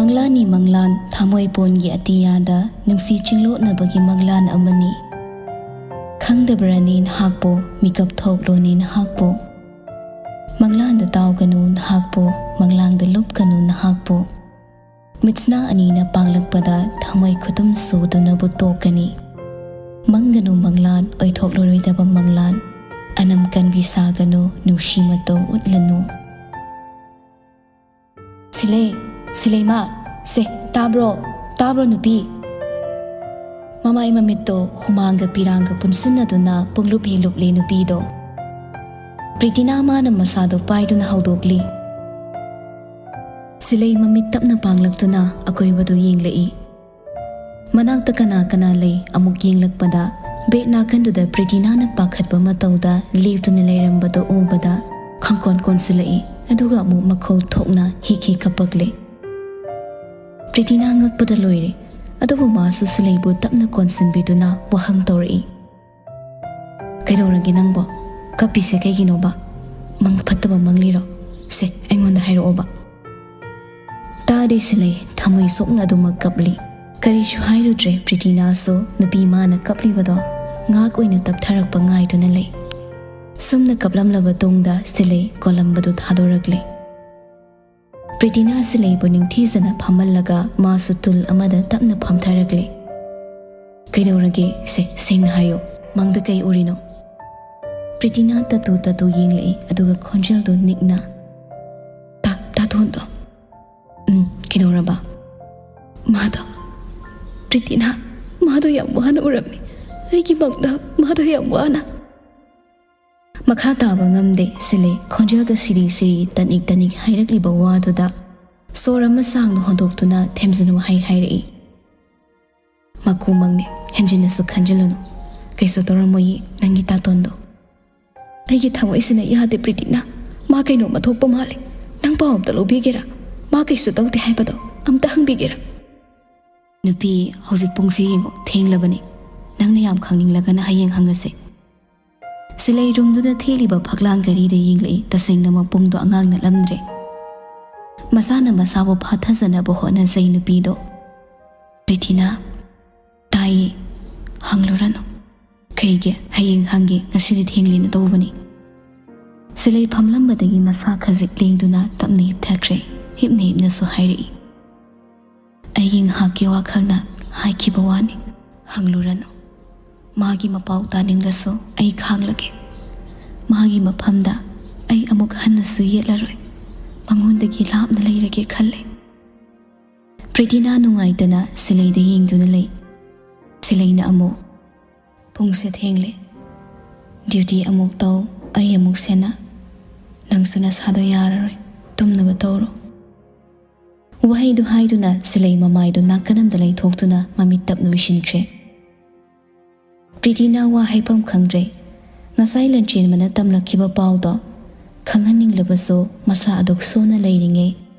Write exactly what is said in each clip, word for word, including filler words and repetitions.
ꯃꯪꯂꯥꯟꯅꯤ ꯃꯪꯂꯥꯟ, ꯊꯃꯣꯏ ꯄꯣꯟꯒꯤ ꯑꯇꯤꯌꯥꯗ ꯅꯨꯡꯁꯤ ꯆꯤꯡꯂꯣꯠꯅꯕꯒꯤ ꯃꯪꯂꯥꯟ ꯑꯃꯅꯤ꯫ ꯈꯪꯗꯕ꯭ꯔꯅꯤ ꯅꯍꯥꯛꯄꯨ, ꯃꯤꯀꯞ ꯊꯣꯛꯂꯣꯅꯤ ꯅꯍꯥꯛꯄꯨ꯫ ꯃꯪꯂꯥꯟꯗ ꯇꯥꯎꯒꯅꯨ ꯅꯍꯥꯛꯄꯨ, ꯃꯪꯂꯥꯟꯗ ꯂꯨꯞꯀꯅꯨ ꯅꯍꯥꯛꯄꯨ꯫ ꯃꯤꯠꯁꯅꯥ ꯑꯅꯤꯅ ꯄꯥꯡꯂꯛꯄꯗ ꯊꯃꯣꯏ ꯈꯨꯇꯨꯝ ꯁꯨꯗꯨꯅꯕꯨ ꯇꯣꯛꯀꯅꯤ꯫ ꯃꯪꯒꯅꯨ ꯃꯪꯂꯥꯟ, ꯑꯣꯏꯊꯣꯛꯂꯔꯣꯏꯗꯕ ꯃꯪꯂꯥꯟ꯫ ꯑꯅꯝ ꯀꯟꯕꯤ ꯁꯥꯒꯅꯨ, ꯅꯨꯡꯁꯤ ꯃꯇꯧ ꯎꯠꯂꯅꯨ꯫ ꯁꯤꯂꯩ, ꯁꯤꯂꯩꯃ, ꯁꯦ, ꯇꯥꯕ꯭ꯔꯣ? ꯇꯥꯕ꯭ꯔꯣ ꯅꯨꯄꯤ? ꯃꯃꯥꯏ ꯃꯃꯤꯠꯇꯣ ꯍꯨꯃꯥꯡꯒ ꯄꯤꯔꯥꯡꯒ ꯄꯨꯟꯁꯤꯟꯅꯗꯨꯅ ꯄꯨꯡꯂꯨꯞ ꯍꯦꯛ ꯂꯨꯞꯂꯤ ꯅꯨꯄꯤꯗꯣ꯫ ꯄ꯭ꯔꯤꯇꯤꯅꯥ ꯃꯥꯅ ꯃꯁꯥꯗꯣ ꯄꯥꯏꯗꯨꯅ ꯍꯧꯗꯣꯛꯂꯤ꯫ ꯁꯤꯂꯩ ꯃꯃꯤꯠ ꯇꯞꯅ ꯄꯥꯡꯂꯛꯇꯨꯅ ꯑꯀꯣꯏꯕꯗꯨ ꯌꯦꯡꯂꯛꯏ꯫ ꯃꯅꯥꯛꯇ ꯀꯅꯥ ꯀꯅꯥ ꯂꯩ ꯑꯃꯨꯛ ꯌꯦꯡꯂꯛꯄꯗ, ꯕꯦꯠ ꯅꯥꯀꯟꯗꯨꯗ ꯄ꯭ꯔꯤꯇꯤꯅꯥꯅ ꯄꯥꯈꯠꯄ ꯃꯇꯧꯗ ꯂꯦꯞꯇꯨꯅ ꯂꯩꯔꯝꯕꯗꯨ ꯎꯕꯗ ꯈꯪꯀꯣꯟ ꯀꯣꯟꯁꯤꯜꯂꯛꯏ꯫ ꯑꯗꯨꯒ ꯑꯃꯨꯛ ꯃꯈꯧ ꯊꯣꯛꯅ ꯍꯤꯛ ꯍꯤꯛ ꯀꯞꯄꯛꯂꯦ꯫ ꯄ꯭ꯔꯤꯇꯤꯅꯥ ꯉꯛꯄꯗ ꯂꯣꯏꯔꯦ꯫ ꯑꯗꯨꯕꯨ ꯃꯥꯁꯨ ꯁꯤꯂꯩꯕꯨ ꯇꯞꯅ ꯀꯣꯟꯁꯤꯟꯕꯤꯗꯨꯅ ꯋꯥꯍꯪ ꯇꯧꯔꯛꯏ꯫ "ꯀꯩꯗꯧꯔꯒꯦ ꯅꯪꯕꯣ? ꯀꯞꯄꯤꯁꯦ ꯀꯩꯒꯤꯅꯣꯕ? ꯃꯪ ꯐꯠꯇꯕ ꯃꯪꯂꯤꯔꯣ? ꯁꯦ, ꯑꯩꯉꯣꯟꯗ ꯍꯥꯏꯔꯛꯑꯣꯕ꯫" ꯇꯥꯗꯦ ꯁꯤꯂꯩ, ꯊꯃꯣꯏ ꯁꯣꯛꯅ ꯑꯗꯨꯃꯛ ꯀꯞꯂꯤ꯫ ꯀꯔꯤꯁꯨ ꯍꯥꯏꯔꯨꯗ꯭ꯔꯦ ꯄ꯭ꯔꯤꯇꯤꯅꯥꯁꯨ ꯅꯨꯄꯤ ꯃꯥꯅ ꯀꯞꯂꯤꯕꯗꯣ ꯉꯥꯛ ꯑꯣꯏꯅ ꯇꯞꯊꯔꯛꯄ ꯉꯥꯏꯗꯨꯅ ꯂꯩ꯫ ꯁꯨꯝꯅ ꯀꯞꯂꯝꯂꯕ ꯇꯨꯡꯗ ꯁꯤꯂꯩ ꯀꯣꯂꯝꯕꯗꯨ ꯊꯥꯗꯣꯔꯛꯂꯦ꯫ ꯄ꯭ꯔꯤꯇꯤꯅꯥ ꯁꯤꯂꯩꯕꯨ ꯅꯤꯡꯊꯤꯖꯅ ꯐꯝꯍꯜꯂꯒ ꯃꯥꯁꯨ ꯇꯨꯜ ꯑꯃꯗ ꯇꯞꯅ ꯐꯝꯊꯔꯛꯂꯦ꯫ "ꯀꯩꯗꯧꯔꯒꯦ? ꯁꯦ, ꯁꯦꯡꯅ ꯍꯥꯏꯌꯣ꯫ ꯃꯪꯗ ꯀꯩ ꯎꯔꯤꯅꯣ?" ꯄ꯭ꯔꯤꯇꯤꯅꯥ ꯇꯠꯇꯨ ꯇꯠꯇꯨ ꯌꯦꯡꯂꯛꯏ, ꯑꯗꯨꯒ ꯈꯣꯟꯖꯦꯜꯗꯨ ꯅꯤꯛꯅ, "ꯇꯥ-, ꯇꯥꯇꯣꯟꯗꯣ꯫" "ꯎꯝ, ꯀꯩꯗꯧꯔꯕ?" "ꯃꯥꯗꯣ, ꯄ꯭ꯔꯤꯇꯤꯅꯥ, ꯃꯥꯗꯣ ꯌꯥꯝ ꯋꯥꯅ ꯎꯔꯝꯃꯤ꯫ ꯑꯩꯒꯤ ꯃꯪꯗ ꯃꯥꯗꯣ ꯌꯥꯝ ꯋꯥꯅ꯫" ꯃꯈꯥ ꯇꯥꯕ ꯉꯝꯗꯦ ꯁꯤꯂꯩ, ꯈꯣꯟꯖꯦꯜꯒ ꯁꯤꯔꯤ ꯁꯤꯔꯤ ꯇꯅꯤꯛ ꯇꯅꯤꯛ ꯍꯥꯏꯔꯛꯂꯤꯕ ꯋꯥꯗꯨꯗ ꯁꯣꯔ ꯑꯃ ꯁꯥꯡꯅ ꯍꯣꯟꯗꯣꯛꯇꯨꯅ ꯊꯦꯝꯖꯤꯟ ꯋꯥꯍꯩ ꯍꯥꯏꯔꯛꯏ꯫ "ꯃꯀꯨ ꯃꯪꯅꯦ, ꯍꯦꯟꯖꯤꯟꯅꯁꯨ ꯈꯟꯖꯤꯜꯂꯨꯅꯨ꯫ ꯀꯩꯁꯨ ꯇꯧꯔꯝꯃꯣꯏꯌꯦ ꯅꯪꯒꯤ ꯇꯥꯇꯣꯟꯗꯣ꯫" "ꯑꯩꯒꯤ ꯊꯃꯣꯏꯁꯤꯅ ꯌꯥꯗꯦ ꯄ꯭ꯔꯤꯇꯤꯅꯥ꯫ ꯃꯥ ꯀꯩꯅꯣꯝꯃ ꯊꯣꯛꯄ ꯃꯥꯜꯂꯦ꯫ ꯅꯪ ꯄꯥꯎ ꯑꯝꯇ ꯂꯧꯕꯤꯒꯦꯔꯥ? ꯃꯥ ꯀꯩꯁꯨ ꯇꯧꯗꯦ ꯍꯥꯏꯕꯗꯣ ꯑꯝꯇ ꯍꯪꯕꯤꯒꯦꯔꯥ?" "ꯅꯨꯄꯤ, ꯍꯧꯖꯤꯛ ꯄꯨꯡꯁꯦ ꯌꯦꯡꯉꯣ, ꯊꯦꯡꯂꯕꯅꯤ꯫ ꯅꯪꯅ ꯌꯥꯝ ꯈꯪꯅꯤꯡꯂꯒꯅ ꯍꯌꯦꯡ ꯍꯪꯉꯁꯦ꯫" ꯁꯤꯂꯩ ꯔꯨꯝꯗꯨꯗ ꯊꯦꯜꯂꯤꯕ ꯐꯛꯂꯥꯡ ꯘꯔꯤꯗ ꯌꯦꯡꯂꯛꯏ꯫ ꯇꯁꯦꯡꯅꯃꯛ ꯄꯨꯡꯗꯣ ꯑꯉꯥꯡ ꯅꯠꯂꯝꯗ꯭ꯔꯦ꯫ ꯃꯁꯥꯅ ꯃꯁꯥꯕꯨ ꯐꯥꯊꯖꯅꯕ ꯍꯣꯠꯅꯖꯩ ꯅꯨꯄꯤꯗꯣ꯫ "ꯄ꯭ꯔꯤꯇꯤꯅꯥ, ꯇꯥꯏꯌꯦ, ꯍꯪꯂꯨꯔꯅꯨ꯫ ꯀꯩꯒꯤ ꯍꯌꯦꯡ ꯍꯪꯒꯦ, ꯉꯁꯤꯗꯤ ꯊꯦꯡꯂꯦꯅ ꯇꯧꯕꯅꯤ"꯫ ꯁꯤꯂꯩ ꯐꯝꯂꯝꯕꯗꯒꯤ ꯃꯁꯥ ꯈꯖꯤꯛ ꯂꯦꯡꯗꯨꯅ ꯇꯞꯅ ꯍꯤꯞꯊꯈ꯭ꯔꯦ꯫ ꯍꯤꯞꯅ ꯍꯤꯞꯅꯁꯨ ꯍꯥꯏꯔꯛꯏ, "ꯑꯩꯒꯤ ꯉꯥꯏꯍꯥꯛꯀꯤ ꯋꯥꯈꯜꯅ ꯍꯥꯏꯈꯤꯕ ꯋꯥꯅꯤ, ꯍꯪꯂꯨꯔꯅꯨ꯫ ꯃꯥꯒꯤ ꯃꯄꯥꯎ ꯇꯥꯅꯤꯡꯂꯁꯨ ꯑꯩ ꯈꯥꯡꯂꯒꯦ꯫ ꯃꯥꯒꯤ ꯃꯐꯝꯗ ꯑꯩ ꯑꯃꯨꯛ ꯍꯟꯅꯁꯨ ꯌꯦꯠꯂꯔꯣꯏ꯫ ꯃꯉꯣꯟꯗꯒꯤ ꯂꯥꯞꯅ ꯂꯩꯔꯒꯦ ꯈꯜꯂꯦ"꯫ ꯄ꯭ꯔꯤꯇꯤꯅꯥ ꯅꯨꯡꯉꯥꯏꯇꯅ ꯁꯤꯂꯩꯗ ꯌꯦꯡꯗꯨꯅ ꯂꯩ꯫ ꯁꯤꯂꯩꯅ ꯑꯃꯨꯛ, "ꯄꯨꯡꯁꯦ ꯊꯦꯡꯂꯦ꯫ ꯗ꯭ꯌꯨꯇꯤ ꯑꯃꯨꯛ ꯇꯧ, ꯑꯩ ꯑꯃꯨꯛ ꯁꯦꯟꯅ꯫ ꯅꯪꯁꯨ ꯅꯁꯥꯗꯣ ꯌꯥꯔꯔꯣꯏ꯫ ꯇꯨꯝꯅꯕ ꯇꯧꯔꯣ"꯫ ꯋꯥꯍꯩꯗꯨ ꯍꯥꯏꯗꯨꯅ ꯁꯤꯂꯩ ꯃꯃꯥꯏꯗꯨ ꯅꯥꯀꯟ ꯑꯃꯗ ꯂꯩꯊꯣꯛꯇꯨꯅ ꯃꯃꯤꯠ ꯇꯞꯅ ꯎꯏꯁꯤꯟꯈ꯭ꯔꯦ꯫ ꯄ꯭ꯔꯤꯇꯤꯅꯥ ꯋꯥ ꯍꯥꯏꯐꯝ ꯈꯪꯗ꯭ꯔꯦ꯫ ꯉꯁꯥꯏ ꯂꯟꯆꯦꯟꯕꯅ ꯇꯝꯂꯛꯈꯤꯕ ꯄꯥꯎꯗꯣ ꯈꯪꯍꯟꯅꯤꯡꯂꯕꯁꯨ ꯃꯁꯥ ꯑꯗꯨꯛ ꯁꯣꯟꯅ ꯂꯩꯔꯤꯉꯩ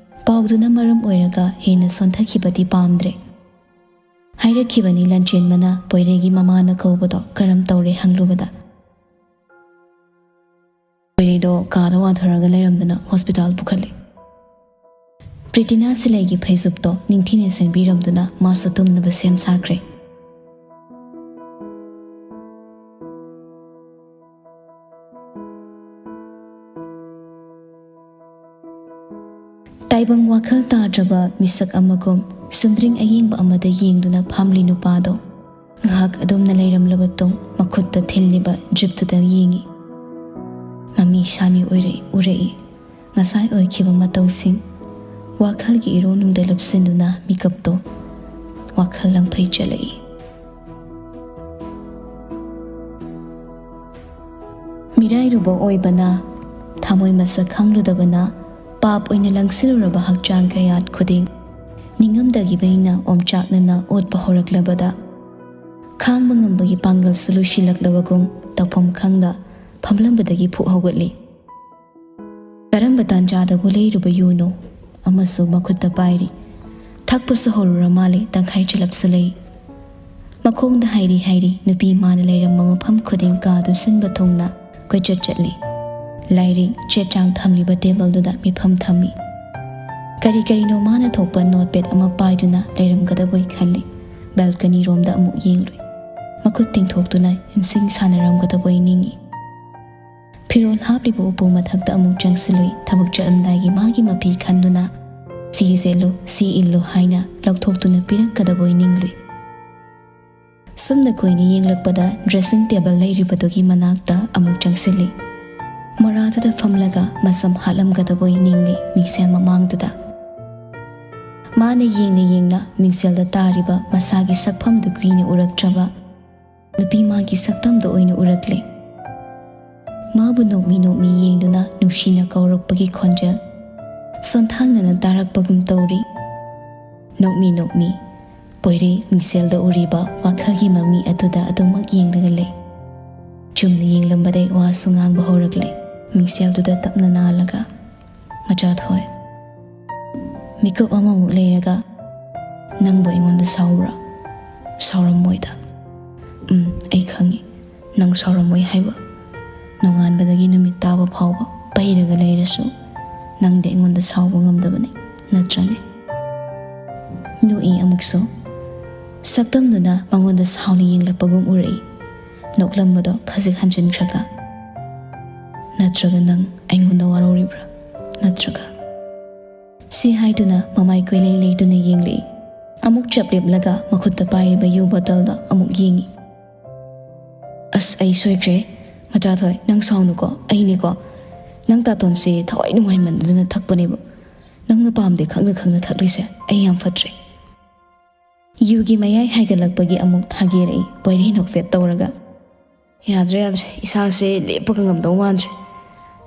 ꯄꯥꯎꯗꯨꯅ ꯃꯔꯝ ꯑꯣꯏꯔꯒ ꯍꯦꯟꯅ ꯁꯣꯟꯊꯈꯤꯕꯗꯤ ꯄꯥꯝꯗ꯭ꯔꯦ꯫ ꯍꯥꯏꯔꯛꯈꯤꯕꯅꯤ ꯂꯟꯆꯦꯟꯕꯅ ꯄꯣꯏꯔꯩꯒꯤ ꯃꯃꯥꯅ ꯀꯧꯕꯗꯣ ꯀꯔꯝ ꯇꯧꯔꯦ ꯍꯪꯂꯨꯕꯗ꯫ ꯄꯣꯏꯔꯩꯗꯣ ꯀꯥꯗ ꯋꯥꯟꯊꯔꯒ ꯂꯩꯔꯝꯗꯅ ꯍꯣꯁꯄꯤꯇꯥꯜ ꯄꯨꯈꯠꯂꯦ꯫ ꯄ꯭ꯔꯤꯇꯤꯅꯥ ꯁꯤꯂꯩꯒꯤ ꯐꯩꯖꯨꯞꯇꯣ ꯅꯤꯡꯊꯤꯅ ꯁꯦꯝꯕꯤꯔꯝꯗꯨꯅ ꯃꯥꯁꯨ ꯇꯨꯝꯅꯕ ꯁꯦꯝ ꯁꯥꯈ꯭ꯔꯦ꯫ ꯇꯥꯏꯕꯪ ꯋꯥꯈꯜ ꯇꯥꯗ꯭ꯔꯕ ꯃꯤꯁꯛ ꯑꯃꯒꯨꯝ ꯁꯨꯝꯗ꯭ꯔꯤꯡ ꯑꯌꯦꯡꯕ ꯑꯃꯗ ꯌꯦꯡꯗꯨꯅ ꯐꯝꯂꯤ ꯅꯨꯄꯥꯗꯣ ꯉꯥꯏꯍꯥꯛ ꯑꯗꯨꯝꯅ ꯂꯩꯔꯝꯂꯕ ꯇꯨꯡ ꯃꯈꯨꯠꯇ ꯊꯤꯜꯂꯤꯕ ꯗ꯭ꯔꯤꯞꯇꯨꯗ ꯌꯦꯡꯏ꯫ ꯃꯃꯤ ꯁꯥꯃꯤ ꯑꯣꯏꯔꯛꯏ, ꯎꯔꯛꯏ꯫ ꯉꯁꯥꯏ ꯑꯣꯏꯈꯤꯕ ꯃꯇꯧꯁꯤꯡ ꯋꯥꯈꯜꯒꯤ ꯏꯔꯣꯟꯅꯨꯡꯗ ꯂꯨꯞꯁꯤꯟꯗꯨꯅ ꯃꯤꯀꯞꯇꯣ ꯋꯥꯈꯜ ꯂꯪꯐꯩ ꯆꯦꯜꯂꯛꯏ꯫ ꯃꯤꯔꯥꯏꯔꯨꯕ ꯑꯣꯏꯕꯅ, ꯊꯃꯣꯏ ꯃꯁꯛ ꯈꯪꯂꯨꯗꯕꯅ, ꯄꯥꯞ ꯑꯣꯏꯅ ꯂꯪꯁꯤꯜꯂꯨꯔꯕ ꯍꯛꯆꯥꯡ ꯀꯌꯥꯠ ꯈꯨꯗꯤꯡ ꯅꯤꯡꯉꯝꯗꯈꯤꯕꯩꯅ ꯑꯣꯝꯆꯥꯛꯅꯅ ꯑꯣꯠꯄ ꯍꯧꯔꯛꯂꯕꯗ, ꯈꯥꯡꯕ ꯉꯝꯕꯒꯤ ꯄꯥꯡꯒꯜꯁꯨ ꯂꯣꯏꯁꯤꯜꯂꯛꯂꯕꯒꯨꯝ ꯇꯧꯐꯝ ꯈꯪꯗ ꯐꯝꯂꯝꯕꯗꯒꯤ ꯐꯨꯛ ꯍꯧꯒꯠꯂꯤ꯫ ꯀꯔꯝꯕ ꯇꯥꯟꯖꯥꯗꯕꯨ ꯂꯩꯔꯨꯕ ꯌꯨꯅꯣ? ꯑꯃꯁꯨ ꯃꯈꯨꯠꯇ ꯄꯥꯏꯔꯤ꯫ ꯊꯛꯄꯁꯨ ꯍꯧꯔꯨꯔ ꯃꯥꯜꯂꯦ, ꯇꯪꯈꯥꯏ ꯆꯦꯜꯂꯞꯁꯨ ꯂꯩ꯫ ꯃꯈꯣꯡꯗ ꯍꯥꯏꯔꯤ ꯍꯥꯏꯔꯤ ꯅꯨꯄꯤ ꯃꯥꯅ ꯂꯩꯔꯝꯕ ꯃꯐꯝ ꯈꯨꯗꯤꯡ ꯀꯥꯗꯨ ꯁꯤꯟꯕ ꯊꯨꯡꯅ ꯀꯣꯏꯆꯠ ꯆꯠꯂꯤ꯫ ꯂꯥꯏꯔꯤꯛ, ꯆꯦ ꯆꯥꯡ ꯊꯝꯂꯤꯕ ꯇꯦꯕꯜꯗꯨꯗ ꯃꯤꯐꯝ ꯊꯝꯃꯤ꯫ ꯀꯔꯤ ꯀꯔꯤꯅꯣ ꯃꯥꯅ ꯊꯣꯛꯄ ꯅꯣꯠꯄꯦꯗ ꯑꯃ ꯄꯥꯏꯗꯨꯅ ꯂꯩꯔꯝꯒꯗꯕꯣꯏ ꯈꯜꯂꯤ꯫ ꯕꯦꯜꯀꯅꯤꯔꯣꯝꯗ ꯑꯃꯨꯛ ꯌꯦꯡꯂꯨꯏ꯫ ꯃꯈꯨꯠ ꯇꯤꯡꯊꯣꯛꯇꯨꯅ ꯏꯟꯁꯤꯡ ꯁꯥꯟꯅꯔꯝꯒꯗꯕꯣꯏ ꯅꯤꯡꯏ꯫ ꯐꯤꯔꯣꯜ ꯍꯥꯞꯂꯤꯕ ꯎꯄꯨ ꯃꯊꯛꯇ ꯑꯃꯨꯛ ꯆꯪꯁꯤꯜꯂꯨꯏ꯫ ꯊꯕꯛ ꯆꯠꯂꯝꯗꯥꯏꯒꯤ ꯃꯥꯒꯤ ꯃꯐꯤ ꯈꯟꯗꯨꯅ "ꯁꯤ ꯁꯦꯠꯂꯨ, ꯁꯤ ꯏꯜꯂꯨ" ꯍꯥꯏꯅ ꯂꯧꯊꯣꯛꯇꯨꯅ ꯄꯤꯔꯛꯀꯗꯕꯣꯏ ꯅꯤꯡꯂꯨꯏ꯫ ꯁꯨꯝꯅ ꯀꯨꯏꯅ ꯌꯦꯡꯂꯛꯄꯗ ꯗ꯭ꯔꯦꯁꯤꯡ ꯇꯦꯕꯜ ꯂꯩꯔꯤꯕꯗꯨꯒꯤ ꯃꯅꯥꯛꯇ ꯑꯃꯨꯛ ꯆꯪꯁꯤꯜꯂꯤ꯫ ꯃꯣꯔꯥꯗꯨꯗ ꯐꯝꯂꯒ ꯃꯁꯝ ꯍꯥꯠꯂꯝꯒꯗꯕꯣꯏ ꯅꯤꯡꯂꯤ ꯃꯤꯡꯁꯦꯜ ꯃꯃꯥꯡꯗꯨꯗ꯫ ꯃꯥꯅ ꯌꯦꯡꯅ ꯌꯦꯡꯅ ꯃꯤꯡꯁꯦꯜꯗ ꯇꯥꯔꯤꯕ ꯃꯁꯥꯒꯤ ꯁꯛꯐꯝꯗꯨ ꯀꯨꯏꯅ ꯎꯔꯛꯇ꯭ꯔꯕ ꯅꯨꯄꯤ ꯃꯥꯒꯤ ꯁꯛꯇꯝꯗ ꯑꯣꯏꯅ ꯎꯔꯛꯂꯦ꯫ ꯃꯥꯕꯨ ꯅꯣꯛꯃꯤ ꯅꯣꯛꯃꯤ ꯌꯦꯡꯗꯨꯅ ꯅꯨꯡꯁꯤꯅ ꯀꯧꯔꯛꯄꯒꯤ ꯈꯣꯟꯖꯦꯜ ꯁꯣꯟꯊꯥꯡꯅꯅ ꯇꯥꯔꯛꯄꯒꯨꯝ ꯇꯧꯔꯤ꯫ ꯅꯣꯛꯃꯤ ꯅꯣꯛꯃꯤ꯫ ꯄꯣꯏꯔꯩ ꯃꯤꯡꯁꯦꯜꯗ ꯎꯔꯤꯕ ꯋꯥꯈꯜꯒꯤ ꯃꯃꯤ ꯑꯗꯨꯗ ꯑꯗꯨꯃꯛ ꯌꯦꯡꯂꯒ ꯂꯩ꯫ ꯆꯨꯝꯅ ꯌꯦꯡꯂꯝꯕꯗꯩ ꯋꯥꯁꯨ ꯉꯥꯡꯕ ꯍꯧꯔꯛꯂꯦ꯫ ꯃꯤꯡꯁꯦꯜꯗꯨꯗ ꯇꯞꯅ ꯅꯥꯜꯂꯒ, "ꯃꯆꯥꯊꯣꯏ, ꯃꯤꯀꯨꯞ ꯑꯃꯃꯨꯛ ꯂꯩꯔꯒ ꯅꯪꯕꯨ ꯑꯩꯉꯣꯟꯗ ꯁꯥꯎꯕ꯭ꯔꯥ? ꯁꯥꯎꯔꯝꯃꯣꯏꯗ꯫ ꯎꯝ, ꯑꯩ ꯈꯪꯉꯤ꯫ ꯅꯪ ꯁꯥꯎꯔꯝꯃꯣꯏ ꯍꯥꯏꯕ꯫ ꯅꯣꯡꯉꯥꯟꯕꯗꯒꯤ ꯅꯨꯃꯤꯠ ꯇꯥꯕ ꯐꯥꯎꯕ ꯄꯩꯔꯒ ꯂꯩꯔꯁꯨ ꯅꯪꯗꯤ ꯑꯩꯉꯣꯟꯗ ꯁꯥꯎꯕ ꯉꯝꯗꯕꯅꯤ, ꯅꯠꯇ꯭ꯔꯅꯦ?" ꯅꯣꯛꯏ ꯑꯃꯨꯛꯁꯨ꯫ ꯁꯛꯇꯝꯗꯨꯅ ꯃꯉꯣꯟꯗ ꯁꯥꯎꯅ ꯌꯦꯡꯂꯛꯄꯒꯨꯝ ꯎꯔꯛꯏ꯫ ꯅꯣꯛꯂꯝꯕꯗꯣ ꯈꯖꯤꯛ ꯍꯟꯖꯤꯟꯈ꯭ꯔꯒ, "ꯅꯠꯇ꯭ꯔꯒ ꯅꯪ ꯑꯩꯉꯣꯟꯗ ꯋꯥꯔꯧꯔꯤꯕ꯭ꯔꯥ? ꯅꯠꯇ꯭ꯔꯒ?" ꯁꯤ ꯍꯥꯏꯗꯨꯅ ꯃꯃꯥꯏ ꯀꯣꯏꯂꯩ ꯂꯩꯗꯨꯅ ꯌꯦꯡꯂꯛꯏ꯫ ꯑꯃꯨꯛ ꯆꯞ ꯂꯦꯞꯂꯒ ꯃꯈꯨꯠꯇ ꯄꯥꯏꯔꯤꯕ ꯌꯨ ꯕꯣꯇꯜꯗꯣ ꯑꯃꯨꯛ ꯌꯦꯡꯉꯤ꯫ "ꯑꯁ, ꯑꯩ ꯁꯣꯏꯈ꯭ꯔꯦ꯫ ꯃꯆꯥꯊꯣꯏ, ꯅꯪ ꯁꯥꯎꯅꯨꯀꯣ, ꯑꯩꯅꯦꯀꯣ꯫ ꯅꯪ ꯇꯥꯇꯣꯟꯁꯦ ꯊꯋꯥꯏ ꯅꯨꯡꯉꯥꯏꯃꯟꯗꯅ ꯊꯛꯄꯅꯦꯕ꯫ ꯅꯪꯅ ꯄꯥꯝꯗꯦ ꯈꯪꯅ ꯈꯪꯅ ꯊꯛꯂꯤꯁꯦ꯫ ꯑꯩ ꯌꯥꯝ ꯐꯠꯇ꯭ꯔꯦ꯫" ꯌꯨꯒꯤ ꯃꯌꯥꯏ ꯍꯥꯏꯒꯠꯂꯛꯄꯒꯤ ꯑꯃꯨꯛ ꯊꯥꯒꯦꯔꯛꯏ ꯄꯣꯏꯔꯩ ꯅꯣꯛꯐꯦꯠ ꯇꯧꯔꯒ꯫ "ꯌꯥꯗ꯭ꯔꯦ, ꯌꯥꯗ꯭ꯔꯦ, ꯏꯁꯥꯁꯦ ꯂꯦꯞꯄꯒ ꯉꯝꯗꯧ ꯃꯥꯟꯗ꯭ꯔꯦ꯫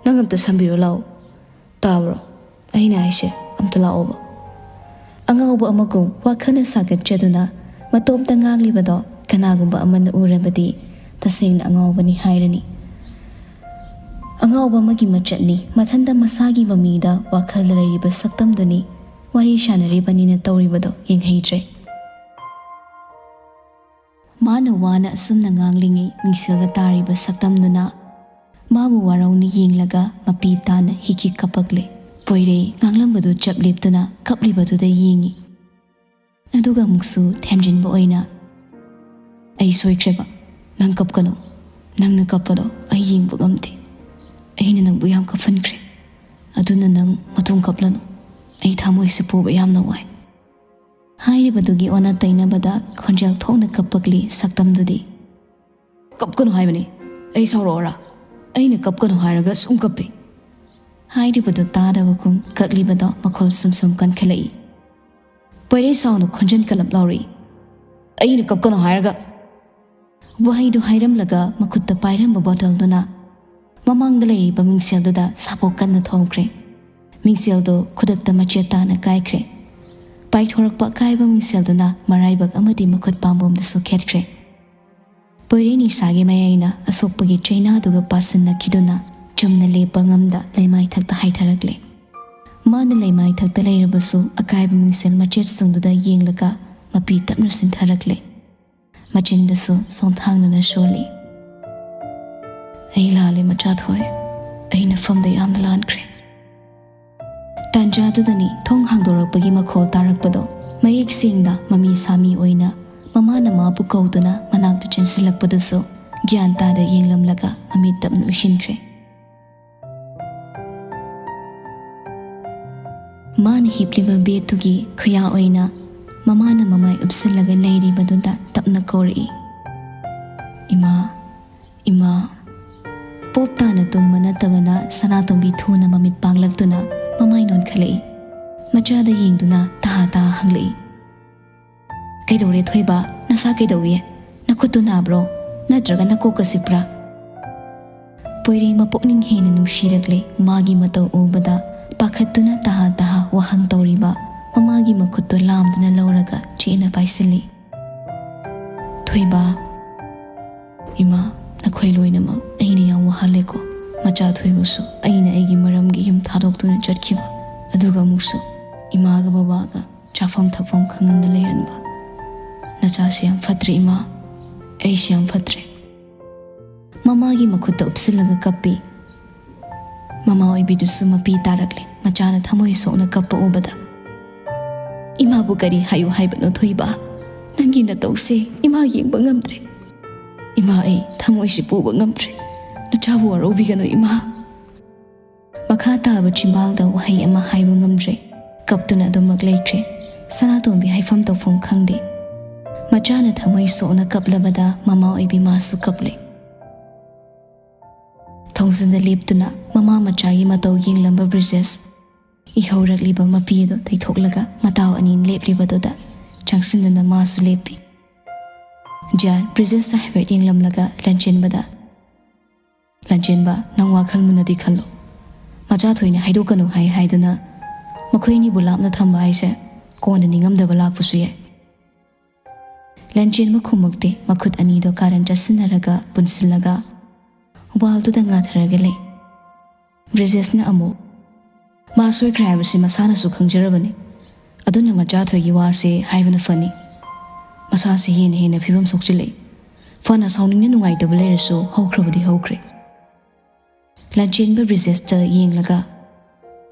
ꯅꯪ ꯑꯝꯇ ꯁꯝꯕꯤꯔꯣ ꯂꯥꯛꯑꯣ꯫ ꯇꯥꯕ꯭ꯔꯣ? ꯑꯩꯅ ꯍꯥꯏꯁꯦ ꯑꯝꯇ ꯂꯥꯛꯑꯣꯕ꯫" ꯑꯉꯥꯎꯕ ꯑꯃꯒꯨꯝ ꯋꯥꯈꯜꯅ ꯁꯥꯒꯠꯆꯗꯨꯅ ꯃꯇꯣꯝꯇ ꯉꯥꯡꯂꯤꯕꯗꯣ ꯀꯅꯥꯒꯨꯝꯕ ꯑꯃꯅ ꯎꯔꯕꯗꯤ ꯇꯁꯦꯡꯅ ꯑꯉꯥꯎꯕꯅꯤ ꯍꯥꯏꯔꯅꯤ꯫ ꯑꯉꯥꯎꯕ ꯑꯃꯒꯤ ꯃꯆꯠꯅꯤ꯫ ꯃꯊꯟꯇ ꯃꯁꯥꯒꯤ ꯃꯃꯤꯗ ꯋꯥꯈꯜꯗ ꯂꯩꯔꯤꯕ ꯁꯛꯇꯝꯗꯨꯅꯤ꯫ ꯋꯥꯔꯤ ꯁꯥꯟꯅꯔꯤꯕꯅꯤꯅ ꯇꯧꯔꯤꯕꯗꯣ ꯌꯦꯡꯍꯩꯗ꯭ꯔꯦ꯫ ꯃꯥꯅ ꯋꯥꯅ ꯑꯁꯨꯝꯅ ꯉꯥꯡꯂꯤꯉꯩ ꯃꯤꯡꯁꯦꯜꯗ ꯇꯥꯔꯤꯕ ꯁꯛꯇꯝꯗꯨꯅ ꯃꯥꯕꯨ ꯋꯥꯔꯧꯅ ꯌꯦꯡꯂꯒ ꯃꯄꯤ ꯇꯥꯅ ꯍꯤꯛ ꯍꯤꯛ ꯀꯞꯄꯛꯂꯦ꯫ ꯄꯣꯏꯔꯩ ꯉꯥꯡꯂꯝꯕꯗꯨ ꯆꯞ ꯂꯦꯞꯇꯨꯅ ꯀꯞꯂꯤꯕꯗꯨꯗ ꯌꯦꯡꯏ꯫ ꯑꯗꯨꯒ ꯑꯃꯨꯛꯁꯨ ꯊꯦꯝꯖꯤꯟꯕ ꯑꯣꯏꯅ, "ꯑꯩ ꯁꯣꯏꯈ꯭ꯔꯦꯕ, ꯅꯪ ꯀꯞꯀꯅꯨ, ꯅꯪꯅ ꯀꯞꯄꯗꯣ ꯑꯩ ꯌꯦꯡꯕ ꯉꯝꯗꯦ꯫ ꯑꯩꯅ ꯅꯪꯕꯨ ꯌꯥꯝ ꯀꯞꯍꯟꯈ꯭ꯔꯦ, ꯑꯗꯨꯅ ꯅꯪ ꯃꯇꯨꯡ ꯀꯞꯂꯅꯨ꯫ ꯑꯩ ꯊꯃꯣꯏꯁꯦ ꯄꯨꯕ ꯌꯥꯝꯅ ꯋꯥꯏ"꯫ ꯍꯥꯏꯔꯤꯕꯗꯨꯒꯤ ꯑꯣꯟꯅ ꯇꯩꯅꯕꯗ ꯈꯣꯟꯖꯦꯜ ꯊꯣꯛꯅ ꯀꯞꯄꯛꯂꯤ ꯁꯛꯇꯝꯗꯨꯗꯤ꯫ "ꯀꯞꯀꯅꯨ ꯍꯥꯏꯕꯅꯤ, ꯑꯩ ꯁꯥꯎꯔꯛꯑꯣꯔꯥ? ꯑꯩꯅ ꯀꯞꯀꯅꯨ ꯍꯥꯏꯔꯒ ꯁꯨꯝ ꯀꯞꯄꯤ"꯫ ꯍꯥꯏꯔꯤꯕꯗꯨ ꯇꯥꯗꯕꯒꯨꯝ ꯀꯛꯂꯤꯕꯗꯣ ꯃꯈꯣꯜ ꯁꯨꯝ ꯁꯨꯝ ꯀꯟꯈꯠꯂꯛꯏ꯫ ꯄꯣꯏꯔꯩ ꯁꯥꯎꯅ ꯈꯣꯟꯖꯦꯜ ꯀꯜꯂꯞ ꯂꯥꯎꯔꯛꯏ꯫ "ꯑꯩꯅ ꯀꯞꯀꯅꯨ ꯍꯥꯏꯔꯒ"꯫ ꯋꯥꯍꯩꯗꯨ ꯍꯥꯏꯔꯝꯂꯒ ꯃꯈꯨꯠꯇ ꯄꯥꯏꯔꯝꯕ ꯕꯣꯇꯜꯗꯨꯅ ꯃꯃꯥꯡꯗ ꯂꯩꯔꯤꯕ ꯃꯤꯡꯁꯦꯜꯗꯨꯗ ꯁꯥꯄꯣꯛ ꯀꯟꯅ ꯊꯣꯝꯈ꯭ꯔꯦ꯫ ꯃꯤꯡꯁꯦꯜꯗꯨ ꯈꯨꯗꯛꯇ ꯃꯆꯦꯠ ꯇꯥꯅ ꯀꯥꯏꯈ꯭ꯔꯦ꯫ ꯄꯥꯏꯊꯣꯔꯛꯄ ꯑꯀꯥꯏꯕ ꯃꯤꯡꯁꯦꯜꯗꯨꯅ ꯃꯔꯥꯏꯕꯛ ꯑꯃꯗꯤ ꯃꯈꯨꯠ ꯄꯥꯝꯕꯣꯝꯗꯁꯨ ꯈꯦꯠꯈ꯭ꯔꯦ꯫ ꯄꯣꯏꯔꯩ ꯅꯤꯁꯥꯒꯤ ꯃꯌꯥꯏꯅ ꯑꯁꯣꯛꯄꯒꯤ ꯆꯩꯅꯥꯗꯨꯒ ꯄꯥꯁꯤꯟꯅꯈꯤꯗꯨꯅ ꯆꯨꯝꯅ ꯂꯦꯞꯄ ꯉꯝꯗ ꯂꯩꯃꯥꯏꯊꯛꯇ ꯍꯥꯏꯊꯔꯛꯂꯦ꯫ ꯃꯥꯅ ꯂꯩꯃꯥꯏꯊꯛꯇ ꯂꯩꯔꯕꯁꯨ ꯑꯀꯥꯏꯕ ꯃꯤꯡꯁꯦꯜ ꯃꯆꯦꯠꯁꯤꯡꯗꯨꯗ ꯌꯦꯡꯂꯒ ꯃꯄꯤ ꯇꯞꯅ ꯁꯤꯟꯊꯔꯛꯂꯦ꯫ ꯃꯆꯤꯟꯗꯁꯨ ꯁꯣꯟꯊꯥꯡꯅꯅ ꯁꯣꯜꯂꯤ꯫ "ꯑꯩ ꯂꯥꯜꯂꯦ ꯃꯆꯥꯊꯣꯏ, ꯑꯩ ꯅꯐꯝꯗ ꯌꯥꯝꯅ ꯂꯥꯟꯈ꯭ꯔꯦ"꯫ ꯇꯥꯟꯖꯥꯗꯨꯗꯅꯤ ꯊꯣꯡ ꯍꯥꯡꯗꯣꯔꯛꯄꯒꯤ ꯃꯈꯣꯜ ꯇꯥꯔꯛꯄꯗꯣ꯫ ꯃꯌꯦꯛ ꯁꯦꯡꯅ ꯃꯃꯤ ꯁꯥꯃꯤ ꯑꯣꯏꯅ ꯃꯃꯥꯅ ꯃꯥꯕꯨ ꯀꯧꯗꯨꯅ ꯃꯅꯥꯛꯇ ꯆꯦꯟꯁꯤꯜꯂꯛꯄꯗꯨꯁꯨ ꯒ꯭ꯌꯥꯟ ꯇꯥꯗ ꯌꯦꯡꯂꯝꯂꯒ ꯃꯃꯤꯠ ꯇꯞꯅ ꯎꯏꯁꯤꯟꯈ꯭ꯔꯦ꯫ ꯃꯥꯅ ꯍꯤꯞꯂꯤꯕ ꯕꯦꯗꯇꯨꯒꯤ ꯈꯨꯌꯥ ꯑꯣꯏꯅ ꯃꯃꯥꯅ ꯃꯃꯥꯏ ꯎꯞꯁꯤꯜꯂꯒ ꯂꯩꯔꯤꯕꯗꯨꯗ ꯇꯞꯅ ꯀꯧꯔꯛꯏ, "ꯏꯃꯥ, ꯏꯃꯥ"꯫ ꯄꯣꯞ ꯇꯥꯅ ꯇꯨꯝꯕ ꯅꯠꯇꯕꯅ ꯁꯅꯥꯇꯣꯝꯕꯤ ꯊꯨꯅ ꯃꯃꯤꯠ ꯄꯥꯡꯂꯛꯇꯨꯅ ꯃꯃꯥꯏ ꯅꯣꯟꯈꯠꯂꯛꯏ꯫ ꯃꯆꯥꯗ ꯌꯦꯡꯗꯨꯅ ꯇꯍꯥ ꯇꯍꯥ ꯍꯪꯂꯛꯏ, "ꯀꯩꯗꯧꯔꯦ ꯊꯣꯏꯕ? ꯅꯁꯥ ꯀꯩꯗꯧꯏ? ꯅꯈꯨꯠꯇꯨ ꯅꯥꯕ꯭ꯔꯣ? ꯅꯠꯇ꯭ꯔꯒ ꯅꯀꯣꯛꯀ ꯆꯤꯛꯄ꯭ꯔꯥ?" ꯄꯣꯏꯔꯩ ꯃꯄꯨꯛꯅꯤꯡ ꯍꯦꯟꯅ ꯅꯨꯡꯁꯤꯔꯛꯂꯦ꯫ ꯃꯥꯒꯤ ꯃꯇꯧ ꯎꯕꯗ ꯄꯥꯈꯠꯇꯨꯅ ꯇꯍꯥ ꯇꯍꯥ ꯋꯥꯍꯪ ꯇꯧꯔꯤꯕ ꯃꯃꯥꯒꯤ ꯃꯈꯨꯠꯇꯨ ꯂꯥꯝꯗꯨꯅ ꯂꯧꯔꯒ ꯆꯦꯠꯅ ꯄꯥꯏꯁꯤꯜꯂꯤ꯫ "ꯊꯣꯏꯕ"꯫ "ꯏꯃꯥ, ꯅꯈꯣꯏ ꯂꯣꯏꯅꯃꯛ ꯑꯩꯅ ꯌꯥꯝ ꯋꯥꯍꯜꯂꯦꯀꯣ꯫ ꯃꯆꯥ ꯊꯣꯏꯕꯁꯨ ꯑꯩꯅ ꯑꯩꯒꯤ ꯃꯔꯝꯒꯤ ꯌꯨꯝ ꯊꯥꯗꯣꯛꯇꯨꯅ ꯆꯠꯈꯤꯕ, ꯑꯗꯨꯒ ꯑꯃꯨꯛꯁꯨ ꯏꯃꯥꯒ ꯕꯕꯥꯒ ꯆꯥꯐꯝ ꯊꯛꯐꯝ ꯈꯪꯍꯟꯗ ꯂꯩꯍꯟꯕ꯫ ꯅꯆꯥꯁꯤ ꯌꯥꯝ ꯐꯠꯇ꯭ꯔꯦ ꯏꯃꯥ, ꯑꯩꯁꯤ ꯌꯥꯝ ꯐꯠꯇ꯭ꯔꯦ"꯫ ꯃꯃꯥꯒꯤ ꯃꯈꯨꯠꯇ ꯎꯞꯁꯤꯜꯂꯒ ꯀꯞꯄꯤ꯫ ꯃꯃꯥ ꯑꯣꯏꯕꯤꯗꯨꯁꯨ ꯃꯄꯤ ꯇꯥꯔꯛꯂꯦ꯫ ꯃꯆꯥꯅ ꯊꯃꯣꯏ ꯁꯣꯛꯅ ꯀꯞꯄ ꯎꯕꯗ, "ꯏꯃꯥꯕꯨ ꯀꯔꯤ ꯍꯥꯏꯌꯨ ꯍꯥꯏꯕꯅꯣ ꯊꯣꯏꯕ? ꯅꯪꯒꯤ ꯅꯇꯧꯁꯦ ꯏꯃꯥ ꯌꯦꯡꯕ ꯉꯝꯗ꯭ꯔꯦ꯫ ꯏꯃꯥ, ꯑꯩ ꯊꯃꯣꯏꯁꯤ ꯄꯨꯕ ꯉꯝꯗ꯭ꯔꯦ꯫ ꯅꯆꯥꯕꯨ ꯋꯥꯔꯧꯕꯤꯒꯅꯨ ꯏꯃꯥ꯫" ꯃꯈꯥ ꯇꯥꯕ ꯆꯤꯝꯕꯥꯜꯗ ꯋꯥꯍꯩ ꯑꯃ ꯍꯥꯏꯕ ꯉꯝꯗ꯭ꯔꯦ꯫ ꯀꯞꯇꯨꯅ ꯑꯗꯨꯃꯛ ꯂꯩꯈ꯭ꯔꯦ꯫ ꯁꯅꯥꯇꯣꯝꯕꯤ ꯍꯥꯏꯐꯝ ꯇꯧꯐꯝ ꯈꯪꯗꯦ꯫ ꯃꯆꯥꯅ ꯊꯃꯣꯏ ꯁꯣꯛꯅ ꯀꯞꯂꯕꯗ ꯃꯃꯥ ꯑꯣꯏꯕꯤ ꯃꯥꯁꯨ ꯀꯞꯂꯦ꯫ ꯊꯣꯡꯖꯤꯟꯗ ꯂꯦꯞꯇꯨꯅ ꯃꯃꯥ ꯃꯆꯥꯒꯤ ꯃꯇꯧ ꯌꯦꯡꯂꯝꯕ ꯕ꯭ꯔꯤꯖꯦꯁ, ꯏꯍꯧꯔꯛꯂꯤꯕ ꯃꯄꯤ ꯑꯗꯨ ꯇꯩꯊꯣꯛꯂꯒ ꯃꯇꯥꯎ ꯑꯅꯤ ꯂꯦꯞꯂꯤꯕꯗꯨꯗ ꯆꯪꯁꯤꯟꯗꯨꯅ ꯃꯥꯁꯨ ꯂꯦꯞꯄꯤ꯫ ꯖꯤꯌꯥꯟ ꯕ꯭ꯔꯤꯖꯦꯁꯇ ꯍꯥꯏꯐꯦꯠ ꯌꯦꯡꯂꯝꯂꯒ ꯂꯟꯆꯦꯟꯕꯗ, "ꯂꯟꯆꯦꯟꯕ, ꯅꯪ ꯋꯥꯈꯜ ꯃꯨꯟꯅꯗꯤ ꯈꯜꯂꯣ꯫ ꯃꯆꯥ ꯊꯣꯏꯅ ꯍꯥꯏꯗꯣꯛꯀꯅꯨ ꯍꯥꯏ ꯍꯥꯏꯗꯨꯅ ꯃꯈꯣꯏ ꯑꯅꯤꯕꯨ ꯂꯥꯞꯅ ꯊꯝꯕ ꯍꯥꯏꯁꯦ ꯀꯣꯟꯅ ꯅꯤꯡꯉꯝꯗꯕ ꯂꯥꯛꯄꯁꯨ ꯌꯥꯏ꯫" ꯂꯟꯆꯦꯟꯕ ꯈꯨꯝꯃꯛꯇꯦ꯫ ꯃꯈꯨꯠ ꯑꯅꯤꯗꯣ ꯀꯥꯔꯟ ꯆꯠꯁꯤꯟꯅꯔꯒ ꯄꯨꯟꯁꯤꯜꯂꯒ ꯋꯥꯜꯗꯨꯗ ꯉꯥꯊꯔꯒ ꯂꯩ꯫ ꯕ꯭ꯔꯤꯖꯦꯁꯅ ꯑꯃꯨꯛ, "ꯃꯥ ꯁꯣꯏꯈ꯭ꯔꯦ ꯍꯥꯏꯕꯁꯤ ꯃꯁꯥꯅꯁꯨ ꯈꯪꯖꯔꯕꯅꯤ꯫ ꯑꯗꯨꯅ ꯃꯆꯥꯊꯣꯏꯒꯤ ꯋꯥꯁꯦ ꯍꯥꯏꯕꯅ ꯐꯅꯤ꯫ ꯃꯁꯥꯁꯦ ꯍꯦꯟꯅ ꯍꯦꯟꯅ ꯐꯤꯕꯝ ꯁꯣꯛꯆꯤꯜꯂꯛꯏ꯫ ꯐꯅ ꯁꯥꯎꯅꯤꯡꯅ ꯅꯨꯡꯉꯥꯏꯇꯕ ꯂꯩꯔꯁꯨ ꯍꯧꯈ꯭ꯔꯕꯗꯤ ꯍꯧꯈ꯭ꯔꯦ꯫" ꯂꯟꯆꯦꯟꯕ ꯕ꯭ꯔꯤꯖꯦꯁꯇ ꯌꯦꯡꯂꯒ,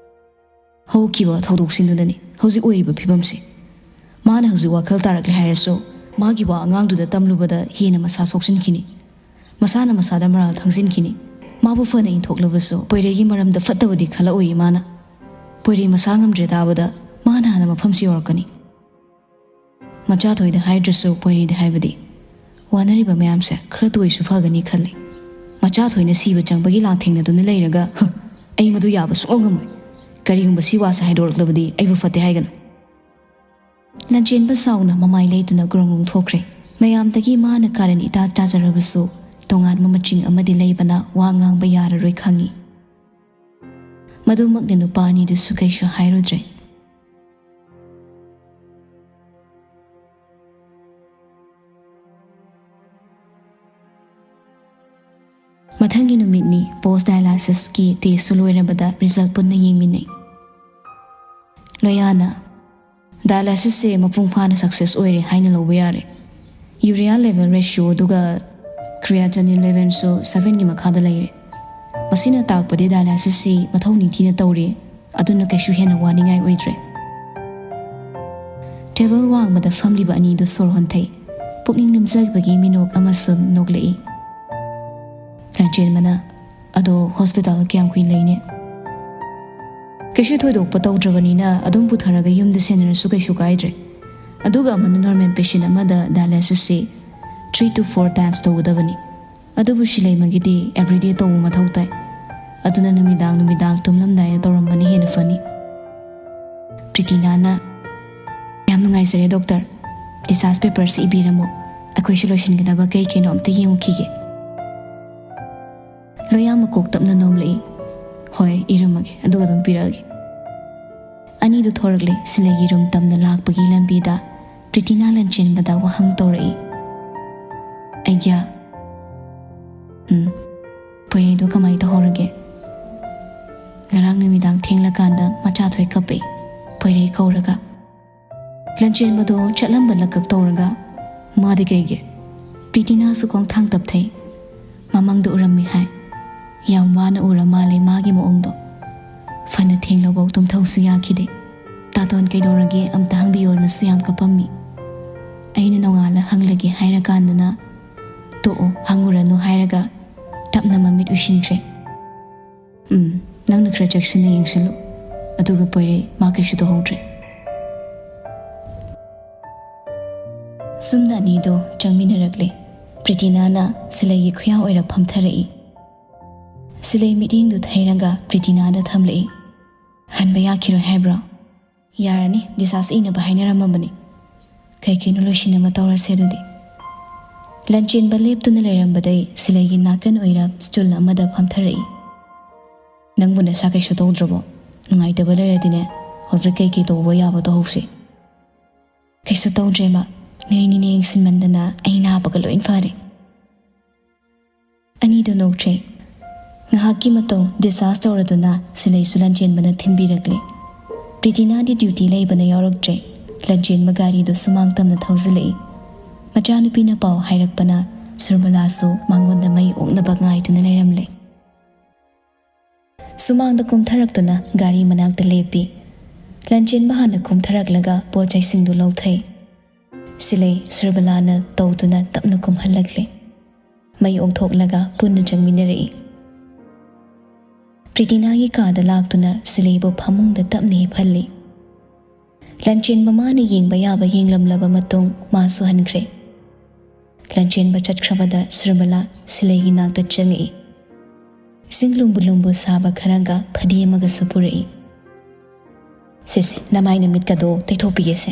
"ꯍꯧꯈꯤꯕ ꯊꯧꯗꯣꯛꯁꯤꯡꯗꯨꯅꯅꯤ ꯍꯧꯖꯤꯛ ꯑꯣꯏꯔꯤꯕ ꯐꯤꯕꯝꯁꯦ꯫ ꯃꯥꯅ ꯍꯧꯖꯤꯛ ꯋꯥꯈꯜ ꯇꯥꯔꯛꯂꯦ ꯍꯥꯏꯔꯁꯨ, ꯃꯥꯒꯤ ꯋꯥ ꯑꯉꯥꯡꯗꯨꯗ ꯇꯝꯂꯨꯕꯗ ꯍꯦꯟꯅ ꯃꯁꯥ ꯁꯣꯛꯆꯤꯟꯈꯤꯅꯤ꯫ ꯃꯁꯥꯅ ꯃꯁꯥꯗ ꯃꯔꯥꯜ ꯈꯪꯖꯤꯟꯈꯤꯅꯤ꯫ ꯃꯥꯕꯨ ꯐꯅ ꯏꯟꯊꯣꯛꯂꯕꯁꯨ ꯄꯣꯏꯔꯩꯒꯤ ꯃꯔꯝꯗ ꯐꯠꯇꯕꯗꯤ ꯈꯜꯂꯛꯑꯣꯏ ꯏꯃꯥꯅ꯫ ꯄꯣꯏꯔꯩ ꯃꯁꯥ ꯉꯝꯗ꯭ꯔꯦ ꯇꯥꯕꯗ ꯃꯥꯅ ꯍꯥꯟꯅ ꯃꯐꯝꯁꯤ ꯌꯧꯔꯛꯀꯅꯤ꯫ ꯃꯆꯥꯊꯣꯏꯗ ꯍꯥꯏꯗ꯭ꯔꯁꯨ ꯄꯣꯏꯔꯩꯗ ꯍꯥꯏꯕꯗꯤ ꯋꯥꯅꯔꯤꯕ ꯃꯌꯥꯝꯁꯦ ꯈꯔꯇ ꯑꯣꯏꯁꯨ ꯐꯒꯅꯤ ꯈꯜꯂꯤ꯫ ꯃꯆꯥꯊꯣꯏꯅ ꯁꯤꯕ ꯆꯪꯕꯒꯤ ꯂꯥꯟꯊꯦꯡꯅꯗꯨꯅ ꯂꯩꯔꯒ, ꯍ, ꯑꯩ ꯃꯗꯨ ꯌꯥꯕ ꯁꯨꯡꯉꯝ ꯉꯝꯃꯣꯏ꯫ ꯀꯔꯤꯒꯨꯝꯕ ꯁꯤ ꯋꯥꯁꯦ ꯍꯥꯏꯗꯣꯔꯛꯂꯕꯗꯤ ꯑꯩꯕꯨ ꯐꯠꯇꯦ ꯍꯥꯏꯒꯅꯨ꯫" ꯂꯟꯆꯦꯟꯕ ꯆꯥꯎꯅ ꯃꯃꯥꯏ ꯂꯩꯗꯨꯅ ꯒ꯭ꯔꯣꯡ ꯒ꯭ꯔꯣꯡ ꯊꯣꯛꯈ꯭ꯔꯦ꯫ ꯃꯌꯥꯝꯗꯒꯤ ꯃꯥꯅ ꯀꯥꯔꯟ ꯏꯇꯥ ꯇꯥꯖꯔꯕꯁꯨ ꯇꯣꯉꯥꯟꯕ ꯃꯆꯤꯡ ꯑꯃꯗꯤ ꯂꯩꯕꯅ ꯋꯥ ꯉꯥꯡꯕ ꯌꯥꯔꯔꯣꯏ ꯈꯪꯏ꯫ ꯃꯗꯨꯃꯛꯅ ꯅꯨꯄꯥ ꯑꯅꯤꯗꯨꯁꯨ ꯀꯩꯁꯨ ꯍꯥꯏꯔꯨꯗ꯭ꯔꯦ꯫ ꯃꯊꯪꯒꯤ ꯅꯨꯃꯤꯠꯅꯤ꯫ ꯄꯣꯁ ꯗꯥꯏꯂꯥꯏꯁꯤꯁꯀꯤ ꯇꯦꯁꯁꯨ ꯂꯣꯏꯔꯕꯗ ꯔꯤꯖꯜ ꯄꯨꯟꯅ ꯌꯦꯡꯃꯤꯟꯅꯩ꯫ ꯂꯣꯌꯥꯅ, "ꯗꯥꯏꯂꯥꯏꯁꯤꯁꯁꯦ ꯃꯄꯨꯡ ꯐꯥꯅ ꯁꯛꯁꯦꯁ ꯑꯣꯏꯔꯦ ꯍꯥꯏꯅ ꯂꯧꯕ ꯌꯥꯔꯦ꯫ ꯌꯨꯔꯤꯌꯥ ꯂꯦꯚꯦꯜ ꯔꯦꯁꯤꯌꯣ ꯑꯗꯨꯒ ꯀ꯭ꯔꯤꯌꯥꯇꯤꯅꯤꯟ ꯂꯦꯚꯦꯜꯁꯨ ꯁꯚꯦꯟꯒꯤ ꯃꯈꯥꯗ ꯂꯩꯔꯦ꯫ ꯃꯁꯤꯅ ꯇꯥꯛꯄꯗꯤ ꯗꯥꯏꯂꯥꯏꯁꯤꯁꯁꯤ ꯃꯊꯧ ꯅꯤꯡꯊꯤꯅ ꯇꯧꯔꯤ꯫ ꯑꯗꯨꯅ ꯀꯩꯁꯨ ꯍꯦꯟꯅ ꯋꯥꯅꯤꯡꯉꯥꯏ ꯑꯣꯏꯗ꯭ꯔꯦ꯫ ꯇꯦꯕꯜ ꯋꯥꯡꯃꯗ ꯐꯝꯂꯤꯕ ꯑꯅꯤꯗꯨ ꯁꯣꯔ ꯍꯣꯟꯊꯩ꯫ ꯄꯨꯛꯅꯤꯡ ꯂꯨꯝꯖꯕꯒꯤ ꯃꯤꯅꯣꯛ ꯑꯃꯁꯨ ꯅꯣꯛꯂꯛꯏ꯫ ꯂꯟꯆꯦꯟꯕꯅ, "ꯑꯗꯣ ꯍꯣꯁꯄꯤꯇꯥꯜ ꯀꯌꯥꯝ ꯀꯨꯏꯅ ꯂꯩꯅꯤ?" "ꯀꯩꯁꯨ ꯊꯣꯏꯗꯣꯛꯄ ꯇꯧꯗ꯭ꯔꯕꯅꯤꯅ ꯑꯗꯨꯝ ꯄꯨꯊꯔꯒ ꯌꯨꯝꯗ ꯁꯦꯟꯅꯔꯁꯨ ꯀꯩꯁꯨ ꯀꯥꯏꯗ꯭ꯔꯦ꯫ ꯑꯗꯨꯒ ꯑꯃꯅ ꯅꯣꯔꯃꯦꯜ ꯄꯦꯁꯦꯟ ꯑꯃꯗ ꯗꯥꯏꯂꯥꯏꯁꯤꯁꯁꯤ three to four times ꯇꯧꯒꯗꯕꯅꯤ꯫ ꯑꯗꯨꯕꯨ ꯁꯤꯂꯩꯃꯒꯤꯗꯤ ꯑꯦꯕ꯭ꯔꯤꯗꯦ ꯇꯧꯕ ꯃꯊꯧ ꯇꯥꯏ꯫ ꯑꯗꯨꯅ ꯅꯨꯃꯤꯗꯥꯡ ꯅꯨꯃꯤꯗꯥꯡ ꯇꯨꯝꯂꯝꯗꯥꯏꯗ ꯇꯧꯔꯝꯕꯅ ꯍꯦꯟꯅ ꯐꯅꯤ꯫" ꯄ꯭ꯔꯤꯇꯤꯅꯥꯅ, "ꯌꯥꯝ ꯅꯨꯡꯉꯥꯏꯖꯔꯦ ꯗꯣꯛꯇꯔ꯫ ꯗꯤꯁꯆꯥꯔꯖ ꯄꯦꯄꯔꯁꯤ ꯏꯕꯤꯔꯝꯃꯣ꯫ ꯑꯩꯈꯣꯏꯁꯨ ꯂꯣꯏꯁꯤꯟꯒꯗꯕ ꯀꯩ ꯀꯩꯅꯣ ꯑꯝꯇ ꯌꯦꯡꯉꯨꯈꯤꯒꯦ꯫" ꯂꯣꯌꯥ ꯃꯀꯣꯛ ꯇꯞꯅ ꯅꯣꯝꯂꯛꯏ꯫ "ꯍꯣꯏ, ꯏꯔꯝꯃꯒꯦ, ꯑꯗꯨꯒ ꯑꯗꯨꯝ ꯄꯤꯔꯛꯑꯒꯦ꯫" ꯑꯅꯤꯗꯨ ꯊꯣꯔꯛꯂꯦ꯫ ꯁꯤꯂꯩꯒꯤ ꯔꯨꯝ ꯇꯝꯅ ꯂꯥꯛꯄꯒꯤ ꯂꯝꯕꯤꯗ ꯄ꯭ꯔꯤꯇꯤꯅꯥ ꯂꯟꯆꯦꯟꯕꯗ ꯋꯥꯍꯪ ꯇꯧꯔꯛꯏ꯫ "ꯑꯩꯒ꯭ꯌꯥ, ꯎꯝ, ꯄꯣꯏꯔꯩꯗꯣ ꯀꯃꯥꯏ ꯇꯧꯍꯧꯔꯒꯦ?" "ꯉꯔꯥꯡ ꯅꯨꯃꯤꯗꯥꯡ ꯊꯦꯡꯂꯀꯥꯟꯗ ꯃꯆꯥꯊꯣꯏ ꯀꯞꯄꯦ, ꯄꯣꯏꯔꯩ ꯀꯧꯔꯒ꯫" ꯂꯟꯆꯦꯟꯕꯗꯣ ꯆꯠꯂꯝꯕ ꯂꯀꯛ ꯇꯧꯔꯒ, "ꯃꯥꯗꯤ ꯀꯩꯒꯤ?" ꯄ꯭ꯔꯤꯇꯤꯅꯥꯁꯨ ꯈꯣꯡꯊꯥꯡ ꯇꯞꯊꯩ꯫ "ꯃꯃꯪꯗ ꯎꯔꯝꯃꯤ ꯍꯥꯏ꯫ ꯌꯥꯝ ꯋꯥꯅ ꯎꯔ ꯃꯥꯜꯂꯦ ꯃꯥꯒꯤ ꯃꯑꯣꯡꯗꯣ꯫ ꯐꯅ ꯊꯦꯡꯂꯐꯥꯎ ꯇꯨꯝꯊꯧꯁꯨ ꯌꯥꯈꯤꯗꯦ꯫ ꯇꯥꯇꯣꯟ ꯀꯩꯗꯧꯔꯒꯦ ꯑꯝꯇ ꯍꯪꯕꯤꯌꯣꯅꯁꯨ ꯌꯥꯝ ꯀꯞꯄꯝꯃꯤ꯫ ꯑꯩꯅ ꯅꯣꯡꯉꯥꯜꯂ ꯍꯪꯂꯒꯦ ꯍꯥꯏꯔꯀꯥꯟꯗꯅ, 'ꯇꯣꯛꯑꯣ, ꯍꯪꯉꯨꯔꯅꯨ' ꯍꯥꯏꯔꯒ ꯇꯞꯅ ꯃꯃꯤꯠ ꯎꯏꯁꯤꯟꯈ꯭ꯔꯦ꯫ ꯎꯝ, ꯅꯪꯅ ꯈꯔ ꯆꯦꯛꯁꯤꯟꯅ ꯌꯦꯡꯁꯤꯜꯂꯨ꯫ ꯑꯗꯨꯒ ꯄꯣꯏꯔꯩ, ꯃꯥ ꯀꯩꯁꯨ ꯇꯧꯍꯧꯗ꯭ꯔꯦ꯫" ꯁꯨꯝꯅ ꯑꯅꯤꯗꯣ ꯆꯪꯃꯤꯟꯅꯔꯛꯂꯦ꯫ ꯄ꯭ꯔꯤꯇꯤꯅꯥꯅ ꯁꯤꯂꯩꯒꯤ ꯈꯨꯌꯥ ꯑꯣꯏꯔ ꯐꯝꯊꯔꯛꯏ꯫ ꯁꯤꯂꯩ ꯃꯤꯠꯌꯦꯡꯗꯨ ꯊꯩꯔꯒ ꯄ꯭ꯔꯤꯇꯤꯅꯥꯗ ꯊꯝꯂꯛꯏ꯫ "ꯍꯟꯕ ꯌꯥꯈꯤꯔꯣꯏ ꯍꯥꯏꯕ꯭ꯔꯣ?" "ꯌꯥꯔꯅꯤ, ꯗꯤꯁꯆꯥꯔꯖ ꯏꯅꯕ ꯍꯥꯏꯅꯔꯝꯃꯕꯅꯤ꯫ ꯀꯩ ꯀꯩꯅꯣ ꯂꯣꯏꯁꯤꯟꯅꯕ ꯇꯧꯔꯁꯦ ꯑꯗꯨꯗꯤ꯫" ꯂꯟꯆꯦꯟꯕ ꯂꯦꯞꯇꯨꯅ ꯂꯩꯔꯝꯕꯗꯩ ꯁꯤꯂꯩꯒꯤ ꯅꯥꯀꯟ ꯑꯣꯏꯔ ꯁ꯭ꯇꯨꯜ ꯑꯃꯗ ꯐꯝꯊꯔꯛꯏ꯫ "ꯅꯪꯕꯨ ꯅꯁꯥ ꯀꯩꯁꯨ ꯇꯧꯗ꯭ꯔꯕꯣ? ꯅꯨꯡꯉꯥꯏꯇꯕ ꯂꯩꯔꯗꯤꯅꯦ, ꯍꯧꯖꯤꯛ ꯀꯩ ꯀꯩ ꯇꯧꯕ ꯌꯥꯕ ꯇꯧꯍꯧꯁꯦ꯫" "ꯀꯩꯁꯨ ꯇꯧꯗ꯭ꯔꯦꯕ, ꯅꯣꯏꯅꯤꯅꯦ ꯌꯦꯡꯁꯤꯟꯃꯟꯗꯅ ꯑꯩ ꯅꯥꯕꯒ ꯂꯣꯏ ꯐꯔꯦ꯫" ꯑꯅꯤꯗꯨ ꯅꯣꯛꯆꯩ꯫ ꯉꯥꯏꯍꯥꯛꯀꯤ ꯃꯇꯨꯡ ꯗꯤꯁꯆꯥꯔꯖ ꯇꯧꯔꯗꯨꯅ ꯁꯤꯂꯩꯁꯨ ꯂꯟꯆꯦꯟꯕꯅ ꯊꯤꯟꯕꯤꯔꯛꯂꯦ꯫ ꯄ꯭ꯔꯤꯇꯤꯅꯥꯗꯤ ꯗ꯭ꯌꯨꯇꯤ ꯂꯩꯕꯅ ꯌꯥꯎꯔꯛꯇ꯭ꯔꯦ꯫ ꯂꯟꯆꯦꯟꯕ ꯒꯥꯔꯤꯗꯨ ꯁꯨꯃꯥꯡ ꯇꯝꯅ ꯊꯧꯖꯤꯜꯂꯛꯏ꯫ ꯃꯆꯥꯅꯨꯄꯤꯅ ꯄꯥꯎ ꯍꯥꯏꯔꯛꯄꯅ ꯁꯨꯔꯕꯂꯥꯁꯨ ꯃꯉꯣꯟꯗ ꯃꯩ ꯑꯣꯛꯅꯕ ꯉꯥꯏꯗꯨꯅ ꯂꯩꯔꯝꯂꯦ꯫ ꯁꯨꯃꯥꯡꯗ ꯀꯨꯝꯊꯔꯛꯇꯨꯅ ꯒꯥꯔꯤ ꯃꯅꯥꯛꯇ ꯂꯦꯞꯄꯤ꯫ ꯂꯟꯆꯦꯟꯕ ꯍꯥꯟꯅ ꯀꯨꯝꯊꯔꯛꯂꯒ ꯄꯣꯠ ꯆꯩꯁꯤꯡꯗꯨ ꯂꯧꯊꯩ꯫ ꯁꯤꯂꯩ ꯁꯨꯔꯕꯂꯥꯅ ꯇꯧꯗꯨꯅ ꯇꯞꯅ ꯀꯨꯝꯍꯜꯂꯛꯂꯦ꯫ ꯃꯩ ꯑꯣꯛꯊꯣꯛꯂꯒ ꯄꯨꯟꯅ ꯆꯪꯃꯤꯟꯅꯔꯛꯏ꯫ ꯄ꯭ꯔꯤꯇꯤꯅꯥꯒꯤ ꯀꯥꯗ ꯂꯥꯛꯇꯨꯅ ꯁꯤꯂꯩꯕꯨ ꯐꯃꯨꯡꯗ ꯇꯞꯅ ꯍꯤꯞꯍꯜꯂꯤ꯫ ꯂꯟꯆꯦꯟꯕ ꯃꯥꯅ ꯌꯦꯡꯕ ꯌꯥꯕ ꯌꯦꯡꯂꯝꯂꯕ ꯃꯇꯨꯡ ꯃꯥꯁꯨ ꯍꯟꯈ꯭ꯔꯦ꯫ ꯂꯟꯆꯦꯟꯕ ꯆꯠꯈ꯭ꯔꯕꯗ ꯁꯨꯔꯕꯂꯥ ꯁꯤꯂꯩꯒꯤ ꯅꯥꯛꯇ ꯆꯪꯉꯛꯏ꯫ ꯏꯁꯤꯡ ꯂꯨꯝꯕꯨ ꯂꯨꯝꯕꯨ ꯁꯥꯕ ꯈꯔꯒ ꯐꯗꯤ ꯑꯃꯒꯁꯨ ꯄꯨꯔꯛꯏ꯫ "ꯁꯦꯁꯦ, ꯅꯃꯥꯏ ꯅꯃꯤꯠꯀꯗꯣ ꯇꯩꯊꯣꯛꯄꯤꯒꯦꯁꯦ꯫"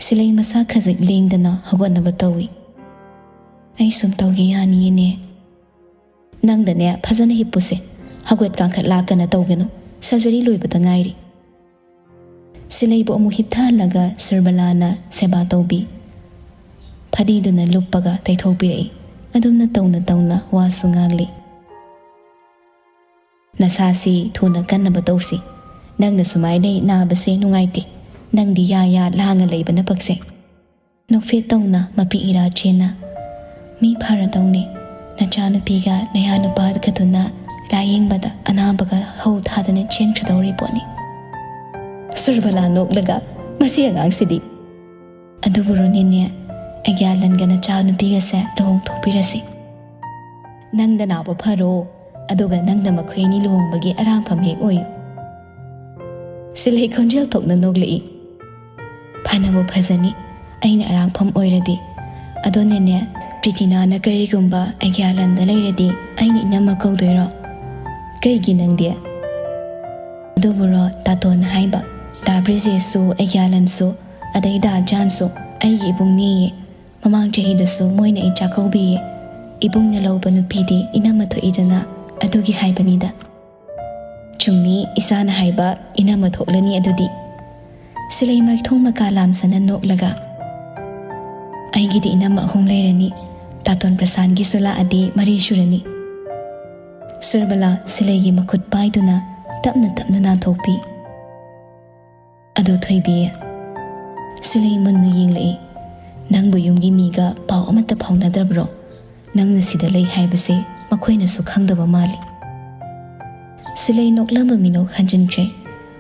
ꯁꯤꯂꯩ ꯃꯁꯥ ꯈꯖꯤꯛ ꯂꯦꯡꯗꯅ ꯍꯧꯒꯠꯅꯕ ꯇꯧꯏ꯫ "ꯑꯩ ꯁꯨꯝ ꯇꯧꯒꯦ ꯌꯥꯅꯤꯌꯦꯅꯦ꯫" "ꯅꯪꯗꯅꯦ ꯐꯖꯅ ꯍꯤꯞꯄꯨꯁꯦ꯫ ꯍꯧꯒꯠ ꯀꯥꯡꯈꯠ ꯂꯥꯛꯇꯅ ꯇꯧꯒꯅꯨ꯫ ꯁꯔꯖꯔꯤ ꯂꯣꯏꯕꯗ ꯉꯥꯏꯔꯤ꯫" ꯁꯤꯂꯩꯕꯨ ꯑꯃꯨꯛ ꯍꯤꯞꯊꯍꯜꯂꯒ ꯁꯨꯔꯕꯂꯥꯅ ꯁꯦꯕꯥ ꯇꯧꯕꯤ꯫ ꯐꯗꯤꯗꯨꯅ ꯂꯨꯞꯄꯒ ꯇꯩꯊꯣꯛꯄꯤꯔꯛꯏ꯫ ꯑꯗꯨꯝꯅ ꯇꯧꯅ ꯇꯧꯅ ꯋꯥꯁꯨ ꯉꯥꯡꯂꯤ꯫ "ꯅꯁꯥꯁꯤ ꯊꯨꯅ ꯀꯟꯅꯕ ꯇꯧꯁꯤ꯫ ꯅꯪꯅ ꯁꯨꯃꯥꯏꯅ ꯅꯥꯕꯁꯦ ꯅꯨꯡꯉꯥꯏꯇꯦ꯫ ꯅꯪꯗꯤ ꯌꯥ ꯌꯥ ꯂꯥꯡꯉ ꯂꯩꯕꯅ ꯄꯛꯆꯩ꯫" ꯅꯣꯛꯐꯦꯠ ꯇꯧꯅ ꯃꯄꯤ ꯏꯔꯥ ꯆꯦꯟꯅ, "ꯃꯤ ꯐꯔꯗꯧꯅꯦ꯫ ꯅꯆꯥꯅꯨꯄꯤꯒ ꯅꯌꯥ ꯅꯨꯄꯥꯒꯗꯨꯅ ꯂꯥꯌꯦꯡꯕꯗ ꯑꯅꯥꯕꯒ ꯍꯧ ꯊꯥꯗꯅ ꯆꯦꯟꯈ꯭ꯔꯗꯧꯔꯤ ꯄꯣꯠꯅꯤ꯫" ꯁꯨꯔꯕꯂꯥ ꯅꯣꯛꯂꯒ, "ꯃꯁꯤ ꯑꯉꯥꯡꯁꯤꯗꯤ꯫" "ꯑꯗꯨꯕꯨꯔꯣ ꯅꯦꯅꯦ, ꯑꯩꯒ꯭ꯌꯥꯂꯟꯒ ꯅꯆꯥꯅꯨꯄꯤꯒꯁꯦ ꯂꯨꯍꯣꯡꯊꯣꯛꯄꯤꯔꯁꯤ꯫ ꯅꯪꯗ ꯅꯥꯕ ꯐꯔꯣ, ꯑꯗꯨꯒ ꯅꯪꯅ ꯃꯈꯣꯏ ꯑꯅꯤ ꯂꯨꯍꯣꯡꯕꯒꯤ ꯑꯔꯥꯡꯐꯝ ꯍꯦꯛ ꯑꯣꯏꯌꯨ꯫" ꯁꯤꯂꯩ ꯈꯣꯟꯖꯦꯜ ꯊꯣꯛꯅ ꯅꯣꯛꯂꯛꯏ꯫ "ꯐꯅꯕꯨ ꯐꯖꯅꯤ, ꯑꯩꯅ ꯑꯔꯥꯡꯐꯝ ꯑꯣꯏꯔꯗꯤ꯫ ꯑꯗꯣ ꯅꯦꯅꯦ, ꯄ꯭ꯔꯤꯇꯤꯅꯥꯅ ꯀꯔꯤꯒꯨꯝꯕ ꯑꯩꯒ꯭ꯌꯥꯂꯟꯗ ꯂꯩꯔꯗꯤ ꯑꯩꯅ ꯏꯅꯝꯃ ꯀꯧꯗꯣꯏꯔꯣ?" "ꯀꯩꯒꯤ ꯅꯪꯗꯤ?" "ꯑꯗꯨꯕꯨꯔꯣ, ꯇꯥꯇꯣꯟꯅ ꯍꯥꯏꯕ, ꯗꯥ ꯕ꯭ꯔꯤꯖꯦꯁꯁꯨ, ꯑꯩꯒ꯭ꯌꯥꯂꯟꯁꯨ, ꯑꯗꯩ ꯗꯥ ꯖꯥꯟꯁꯨ ꯑꯩꯒꯤ ꯏꯕꯨꯡꯅꯦꯌꯦ꯫ ꯃꯃꯥꯡ ꯆꯍꯤꯗꯁꯨ ꯃꯣꯏꯅ ꯑꯩ ꯆꯥꯛꯀꯧꯕꯤꯌꯦ꯫ ꯏꯕꯨꯡꯅ ꯂꯧꯕ ꯅꯨꯄꯤꯗꯤ ꯏꯅꯝꯃ ꯊꯣꯛꯏꯗꯅ, ꯑꯗꯨꯒꯤ ꯍꯥꯏꯕꯅꯤꯗ꯫" "ꯆꯨꯝꯃꯤ, ꯏꯆꯥꯅ ꯍꯥꯏꯕ, ꯏꯅꯝꯃ ꯊꯣꯛꯂꯅꯤ ꯑꯗꯨꯗꯤ꯫" ꯁꯤꯂꯩ ꯃꯥꯏꯊꯣꯡ ꯃꯀꯥ ꯂꯥꯝꯁꯅ ꯅꯣꯛꯂꯒ, "ꯑꯩꯒꯤꯗꯤ ꯏꯅꯝꯃ ꯑꯍꯨꯝ ꯂꯩꯔꯅꯤ꯫ ꯇꯥꯇꯣꯟ ꯄ꯭ꯔꯁꯥꯟꯒꯤꯁꯨ ꯂꯥꯛꯑꯗꯤ ꯃꯔꯤ ꯁꯨꯔꯅꯤ꯫" ꯁꯨꯔꯕꯂꯥ ꯁꯤꯂꯩꯒꯤ ꯃꯈꯨꯠ ꯄꯥꯏꯗꯨꯅ ꯇꯞꯅ ꯇꯞꯅ ꯅꯥꯟꯊꯣꯛꯄꯤ꯫ "ꯑꯗꯣ ꯊꯣꯏꯕꯤ," ꯁꯤꯂꯩ ꯃꯨꯟꯅ ꯌꯦꯡꯂꯛꯏ, "ꯅꯪꯕꯨ ꯌꯨꯝꯒꯤ ꯃꯤꯒ ꯄꯥꯎ ꯑꯃꯠꯇ ꯐꯥꯎꯅꯗ꯭ꯔꯕ꯭ꯔꯣ? ꯅꯪꯅ ꯁꯤꯗ ꯂꯩ ꯍꯥꯏꯕꯁꯦ ꯃꯈꯣꯏꯅꯁꯨ ꯈꯪꯗꯕ ꯃꯥꯜꯂꯤ꯫" ꯁꯤꯂꯩ ꯅꯣꯛꯂꯝꯕ ꯃꯤꯅꯣꯛ ꯍꯟꯖꯤꯟꯈ꯭ꯔꯦ꯫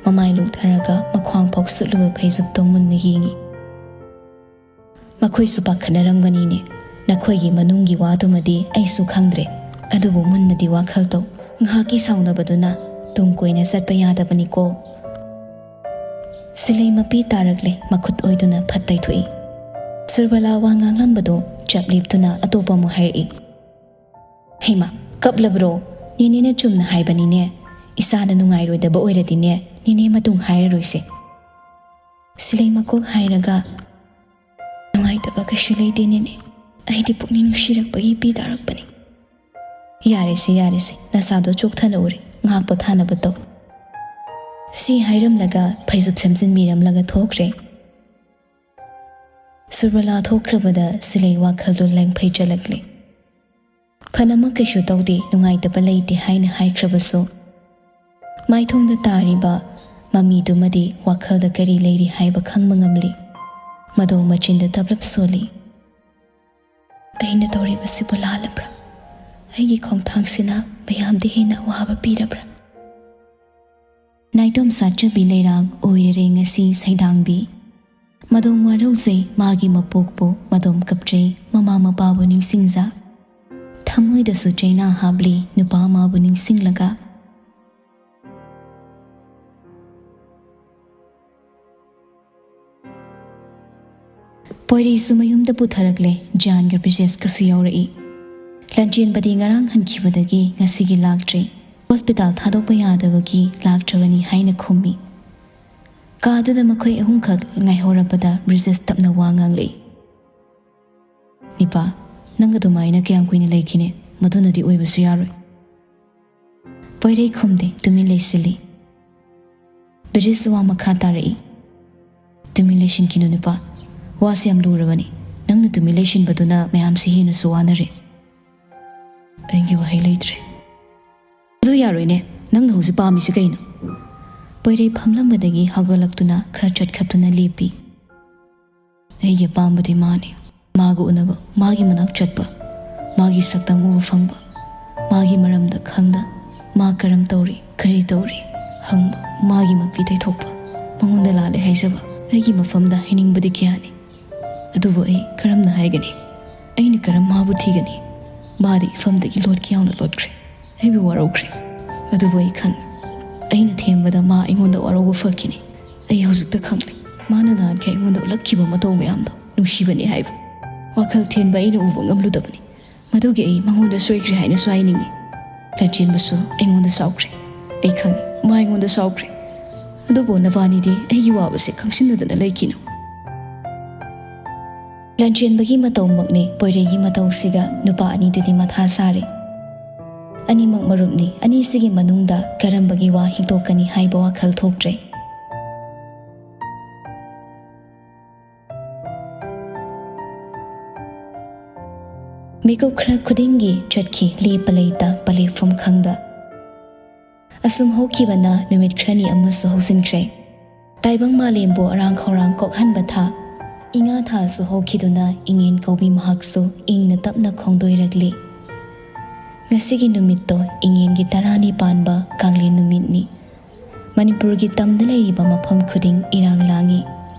ꯃꯃꯥꯏ ꯂꯨꯛꯊꯔꯒ ꯃꯈ꯭ꯋꯥꯡ ꯐꯥꯎ ꯁꯨꯠꯂꯨꯕ ꯐꯩꯖꯨꯞꯇꯣ ꯃꯨꯟꯅ ꯌꯦꯡꯏ꯫ "ꯃꯈꯣꯏꯁꯨ ꯄꯥꯈꯠꯅꯔꯝꯒꯅꯤꯅꯦ꯫ ꯅꯈꯣꯏꯒꯤ ꯃꯅꯨꯡꯒꯤ ꯋꯥꯗꯨꯃꯗꯤ ꯑꯩꯁꯨ ꯈꯪꯗ꯭ꯔꯦ꯫ ꯑꯗꯨꯕꯨ ꯃꯨꯟꯅꯗꯤ ꯋꯥꯈꯜ ꯇꯧ꯫ ꯉꯥꯏꯍꯥꯛꯀꯤ ꯁꯥꯎꯅꯕꯗꯨꯅ ꯇꯨꯡ ꯀꯣꯏꯅ ꯆꯠꯄ ꯌꯥꯗꯕꯅꯤꯀꯣ꯫" ꯁꯤꯂꯩ ꯃꯄꯤ ꯇꯥꯔꯛꯂꯦ, ꯃꯈꯨꯠ ꯑꯣꯏꯗꯨꯅ ꯐꯠ ꯇꯩꯊꯣꯛꯏ꯫ ꯁꯨꯔꯕꯂꯥ ꯋꯥ ꯉꯥꯡꯂꯝꯕꯗꯨ ꯆꯞ ꯂꯦꯞꯇꯨꯅ ꯑꯇꯣꯞꯄ ꯑꯃꯨꯛ ꯍꯥꯏꯔꯛꯏ꯫ "ꯍꯩꯃꯥ, ꯀꯞꯂꯕ꯭ꯔꯣ? ꯅꯦꯅꯦꯅ ꯆꯨꯝꯅ ꯍꯥꯏꯕꯅꯤꯅꯦ꯫ ꯏꯁꯥꯅ ꯅꯨꯡꯉꯥꯏꯔꯣꯏꯗꯕ ꯑꯣꯏꯔꯗꯤꯅꯦ, ꯅꯦꯅꯦ ꯃꯇꯨꯡ ꯍꯥꯏꯔꯔꯣꯏꯁꯦ꯫" ꯁꯤꯂꯩ ꯃꯀꯣꯛ ꯍꯥꯏꯔꯒ, "ꯅꯨꯡꯉꯥꯏꯇꯕ ꯀꯩꯁꯨ ꯂꯩꯇꯦ ꯅꯦꯅꯦ꯫ ꯑꯩꯗꯤ ꯄꯨꯛꯅꯤꯡ ꯅꯨꯡꯁꯤꯔꯛꯄꯒꯤ ꯄꯤ ꯇꯥꯔꯛꯄꯅꯤ꯫" "ꯌꯥꯔꯦꯁꯦ, ꯌꯥꯔꯦꯁꯦ, ꯅꯁꯥꯗꯣ ꯆꯣꯛꯊꯅ ꯎꯔꯦ, ꯉꯥꯏꯍꯥꯛ ꯄꯣꯊꯥꯅꯕ ꯇꯧ꯫" ꯁꯤ ꯍꯥꯏꯔꯝꯂꯒ ꯐꯩꯖꯨꯞ ꯁꯦꯝꯖꯤꯟꯕꯤꯔꯝꯂꯒ ꯊꯣꯛꯈ꯭ꯔꯦ꯫ ꯁꯨꯔꯕꯂꯥ ꯊꯣꯛꯈ꯭ꯔꯕꯗ ꯁꯤꯂꯩ ꯋꯥꯈꯜꯗꯣ ꯂꯦꯡꯐꯩ ꯆꯠꯂꯛꯂꯦ꯫ ꯐꯅꯃꯛ ꯀꯩꯁꯨ ꯇꯧꯗꯦ, ꯅꯨꯡꯉꯥꯏꯇꯕ ꯂꯩꯇꯦ ꯍꯥꯏꯅ ꯍꯥꯏꯈ꯭ꯔꯕꯁꯨ, ꯃꯥꯏꯊꯣꯡꯗ ꯇꯥꯔꯤꯕ ꯃꯃꯤꯗꯨꯃꯗꯤ ꯋꯥꯈꯜꯗ ꯀꯔꯤ ꯂꯩꯔꯤ ꯍꯥꯏꯕ ꯈꯪꯕ ꯉꯝꯂꯤ꯫ ꯃꯗꯣ ꯃꯆꯤꯟꯗ ꯇꯞꯂꯞ ꯁꯣꯜꯂꯤ꯫ "ꯑꯩꯅ ꯇꯧꯔꯤꯕꯁꯤꯕꯨ ꯂꯥꯜꯂꯕ꯭ꯔꯥ? ꯑꯩꯒꯤ ꯈꯣꯡꯊꯥꯡꯁꯤꯅ ꯃꯌꯥꯝꯗ ꯍꯦꯟꯅ ꯑꯋꯥꯕ ꯄꯤꯔꯕ꯭ꯔꯥ?" ꯅꯥꯏꯇꯣꯝ ꯆꯥꯠꯆꯕꯤ ꯂꯩꯔꯥꯡ ꯑꯣꯏꯔꯔꯦ ꯉꯁꯤ ꯁꯩꯗꯥꯡꯕꯤ꯫ ꯃꯗꯣꯝ ꯋꯥꯔꯧꯖꯩ ꯃꯥꯒꯤ ꯃꯄꯣꯛꯄꯨ, ꯃꯗꯣꯝ ꯀꯞꯆꯩ ꯃꯃꯥ ꯃꯄꯥꯕꯨ ꯅꯤꯡꯁꯤꯡꯖ꯫ ꯊꯃꯣꯏꯗꯁꯨ ꯆꯩꯅꯥ ꯍꯥꯞꯂꯤ ꯅꯨꯄꯥ ꯑꯃꯕꯨ ꯅꯤꯡꯁꯤꯡꯂꯒ꯫ ꯄꯣꯏꯔꯩꯁꯨ ꯃꯌꯨꯝꯗ ꯄꯨꯊꯔꯛꯂꯦ, ꯖꯥꯟꯒ ꯕ꯭ꯔꯤꯖꯦꯁꯀꯁꯨ ꯌꯥꯎꯔꯛꯏ꯫ ꯂꯟꯆꯦꯟꯕꯗꯤ ꯉꯔꯥꯡ ꯍꯟꯈꯤꯕꯗꯒꯤ ꯉꯁꯤꯒꯤ ꯂꯥꯛꯇ꯭ꯔꯤ꯫ ꯍꯣꯁꯄꯤꯇꯥꯜ ꯊꯥꯗꯣꯛꯄ ꯌꯥꯗꯕꯒꯤ ꯂꯥꯛꯇ꯭ꯔꯕꯅꯤ ꯍꯥꯏꯅ ꯈꯨꯝꯃꯤ꯫ ꯀꯥꯗꯨꯗ ꯃꯈꯣꯏ ꯑꯍꯨꯝꯈꯛ ꯉꯥꯏꯍꯧꯔꯕꯗ ꯕ꯭ꯔꯤꯖꯦꯁ ꯇꯞꯅ ꯋꯥ ꯉꯥꯡꯂꯛꯏ꯫ "ꯅꯤꯄꯥ, ꯅꯪ ꯑꯗꯨꯃꯥꯏꯅ ꯀꯌꯥꯝ ꯀꯨꯏꯅ ꯂꯩꯈꯤꯅꯤ? ꯃꯗꯨꯅꯗꯤ ꯑꯣꯏꯕꯁꯨ ꯌꯥꯔꯣꯏ꯫" ꯄꯣꯏꯔꯩ ꯈꯨꯝꯗꯦ, ꯇꯨꯃꯤꯟ ꯂꯩꯁꯤꯜꯂꯤ꯫ ꯕ꯭ꯔꯤꯖꯦꯁ ꯋꯥ ꯃꯈꯥ ꯇꯥꯔꯛꯏ꯫ "ꯇꯨꯃꯤꯟ ꯂꯩꯁꯤꯟꯈꯤꯅꯨ ꯅꯤꯄꯥ, ꯋꯥꯁꯤ ꯌꯥꯝ ꯂꯨꯔꯕꯅꯤ꯫ ꯅꯪꯅ ꯇꯨꯃꯤꯟ ꯂꯩꯁꯤꯟꯕꯗꯨꯅ ꯃꯌꯥꯝꯁꯤ ꯍꯦꯟꯅꯁꯨ ꯋꯥꯅꯔꯦ꯫" "ꯑꯩꯒꯤ ꯋꯥꯍꯩ ꯂꯩꯇ꯭ꯔꯦ꯫" "ꯑꯗꯨ ꯌꯥꯔꯣꯏꯅꯦ, ꯅꯪꯅ ꯍꯧꯖꯤꯛ ꯄꯥꯝꯃꯤꯁꯤ ꯀꯩꯅꯣ?" ꯄꯣꯏꯔꯩ ꯐꯝꯂꯝꯕꯗꯒꯤ ꯍꯧꯒꯠꯂꯛꯇꯨꯅ ꯈꯔ ꯆꯠꯈꯠꯇꯨꯅ ꯂꯦꯞꯄꯤ꯫ "ꯑꯩꯒꯤ ꯑꯄꯥꯝꯕꯗꯤ ꯃꯥꯅꯤ꯫ ꯃꯥꯒ ꯎꯅꯕ, ꯃꯥꯒꯤ ꯃꯅꯥꯛ ꯆꯠꯄ, ꯃꯥꯒꯤ ꯁꯛꯇꯝ ꯎꯕ ꯐꯪꯕ, ꯃꯥꯒꯤ ꯃꯔꯝꯗ ꯈꯪꯕ, ꯃꯥ ꯀꯔꯝ ꯇꯧꯔꯤ, ꯀꯔꯤ ꯇꯧꯔꯤ? ꯍꯪꯕ, ꯃꯥꯒꯤ ꯃꯄꯤ ꯇꯩꯊꯣꯛꯄ, ꯃꯉꯣꯟꯗ ꯂꯥꯜꯂꯦ ꯍꯥꯏꯖꯕ, ꯑꯩꯒꯤ ꯃꯐꯝꯗ ꯍꯥꯏꯅꯤꯡꯕꯗꯤ ꯀꯌꯥꯅꯤ꯫ ꯑꯗꯨꯕꯨ ꯑꯩ ꯀꯔꯝꯅ ꯍꯥꯏꯒꯅꯤ? ꯑꯩꯅ ꯀꯔꯝ ꯃꯥꯕꯨ ꯊꯤꯒꯅꯤ? ꯃꯥꯗꯤ ꯏꯐꯝꯗꯒꯤ ꯂꯣꯠꯀꯦ ꯌꯥꯎꯅ ꯂꯣꯠꯈ꯭ꯔꯦ꯫ ꯑꯩꯕꯨ ꯋꯥꯔꯧꯈ꯭ꯔꯦ꯫ ꯑꯗꯨꯕꯨ ꯑꯩ ꯈꯪꯉꯤ, ꯑꯩꯅ ꯊꯦꯝꯕꯗ ꯃꯥ ꯑꯩꯉꯣꯟꯗ ꯋꯥꯔꯧꯕ ꯐꯈꯤꯅꯤ꯫ ꯑꯩ ꯍꯧꯖꯤꯛꯇ ꯈꯪꯂꯦ꯫ ꯃꯥꯅ ꯅꯍꯥꯟꯈꯩ ꯑꯩꯉꯣꯟꯗ ꯎꯠꯂꯛꯈꯤꯕ ꯃꯇꯧ ꯃꯌꯥꯝꯗꯣ ꯅꯨꯡꯁꯤꯕꯅꯤ ꯍꯥꯏꯕ ꯋꯥꯈꯜ ꯊꯦꯟꯕ ꯑꯩꯅ ꯎꯕ ꯉꯝꯂꯨꯗꯕꯅꯤ꯫ ꯃꯗꯨꯒꯤ ꯑꯩ ꯃꯉꯣꯟꯗ ꯁꯣꯏꯈ꯭ꯔꯦ ꯍꯥꯏꯅꯁꯨ ꯍꯥꯏꯅꯤꯡꯉꯤ꯫ ꯂꯟꯆꯦꯟꯕꯁꯨ ꯑꯩꯉꯣꯟꯗ ꯁꯥꯎꯈ꯭ꯔꯦ꯫ ꯑꯩ ꯈꯪꯉꯤ, ꯃꯥ ꯑꯩꯉꯣꯟꯗ ꯁꯥꯎꯈ꯭ꯔꯦ꯫ ꯑꯗꯨꯕꯨ ꯅꯕꯥꯅꯤꯗꯤ ꯑꯩꯒꯤ ꯋꯥꯕꯁꯦ ꯈꯪꯁꯤꯟꯅꯗꯅ ꯂꯩꯈꯤꯅꯨ꯫ ꯂꯟꯆꯦꯟꯕꯒꯤ ꯃꯇꯧꯃꯛꯅꯤ ꯄꯣꯏꯔꯩꯒꯤ ꯃꯇꯧꯁꯤꯒ ꯅꯨꯄꯥ ꯑꯅꯤꯗꯨꯗꯤ ꯃꯊꯥ ꯁꯥꯔꯤ꯫ ꯑꯅꯤꯃꯛ ꯃꯔꯨꯞꯅꯤ, ꯑꯅꯤꯁꯤꯒꯤ ꯃꯅꯨꯡꯗ ꯀꯔꯝꯕꯒꯤ ꯋꯥ ꯍꯤꯛꯇꯣꯛꯀꯅꯤ ꯍꯥꯏꯕ ꯋꯥꯈꯜ ꯊꯣꯛꯇ꯭ꯔꯦ꯫ ꯃꯤꯀꯨꯞ ꯈꯔ ꯈꯨꯗꯤꯡꯒꯤ ꯆꯠꯈꯤ, ꯂꯦꯞꯄ ꯂꯩꯇ ꯄꯂꯦꯞꯐꯝ ꯈꯪꯗ꯫ ꯑꯁꯨꯝ ꯍꯧꯈꯤꯕꯅ ꯅꯨꯃꯤꯠ ꯈꯔꯅꯤ ꯑꯃꯁꯨ ꯍꯧꯖꯤꯟꯈ꯭ꯔꯦ꯫ ꯇꯥꯏꯕꯪ ꯃꯥꯂꯦꯝꯕꯨ ꯑꯔꯥꯡ ꯈꯧꯔꯥꯡ ꯀꯣꯛꯍꯟꯕ ꯊꯥ, ꯏꯉꯥ ꯊꯥꯁꯨ ꯍꯧꯈꯤꯗꯨꯅ ꯏꯉꯦꯟ ꯀꯧꯕꯤ ꯃꯍꯥꯛꯁꯨ ꯏꯪꯅ ꯇꯞꯅ ꯈꯣꯡꯗꯣꯏꯔꯛꯂꯤ꯫ ꯉꯁꯤꯒꯤ ꯅꯨꯃꯤꯠꯇꯣ ꯏꯉꯦꯟꯒꯤ ꯇꯔꯥꯅꯤ ꯄꯥꯟꯕ ꯀꯥꯡꯂꯦꯟ ꯅꯨꯃꯤꯠꯅꯤ꯫ ꯃꯅꯤꯄꯨꯔꯒꯤ ꯇꯝꯗ ꯂꯩꯔꯤꯕ ꯃꯐꯝ ꯈꯨꯗꯤꯡ ꯏꯔꯥꯡ ꯂꯥꯡꯏ꯫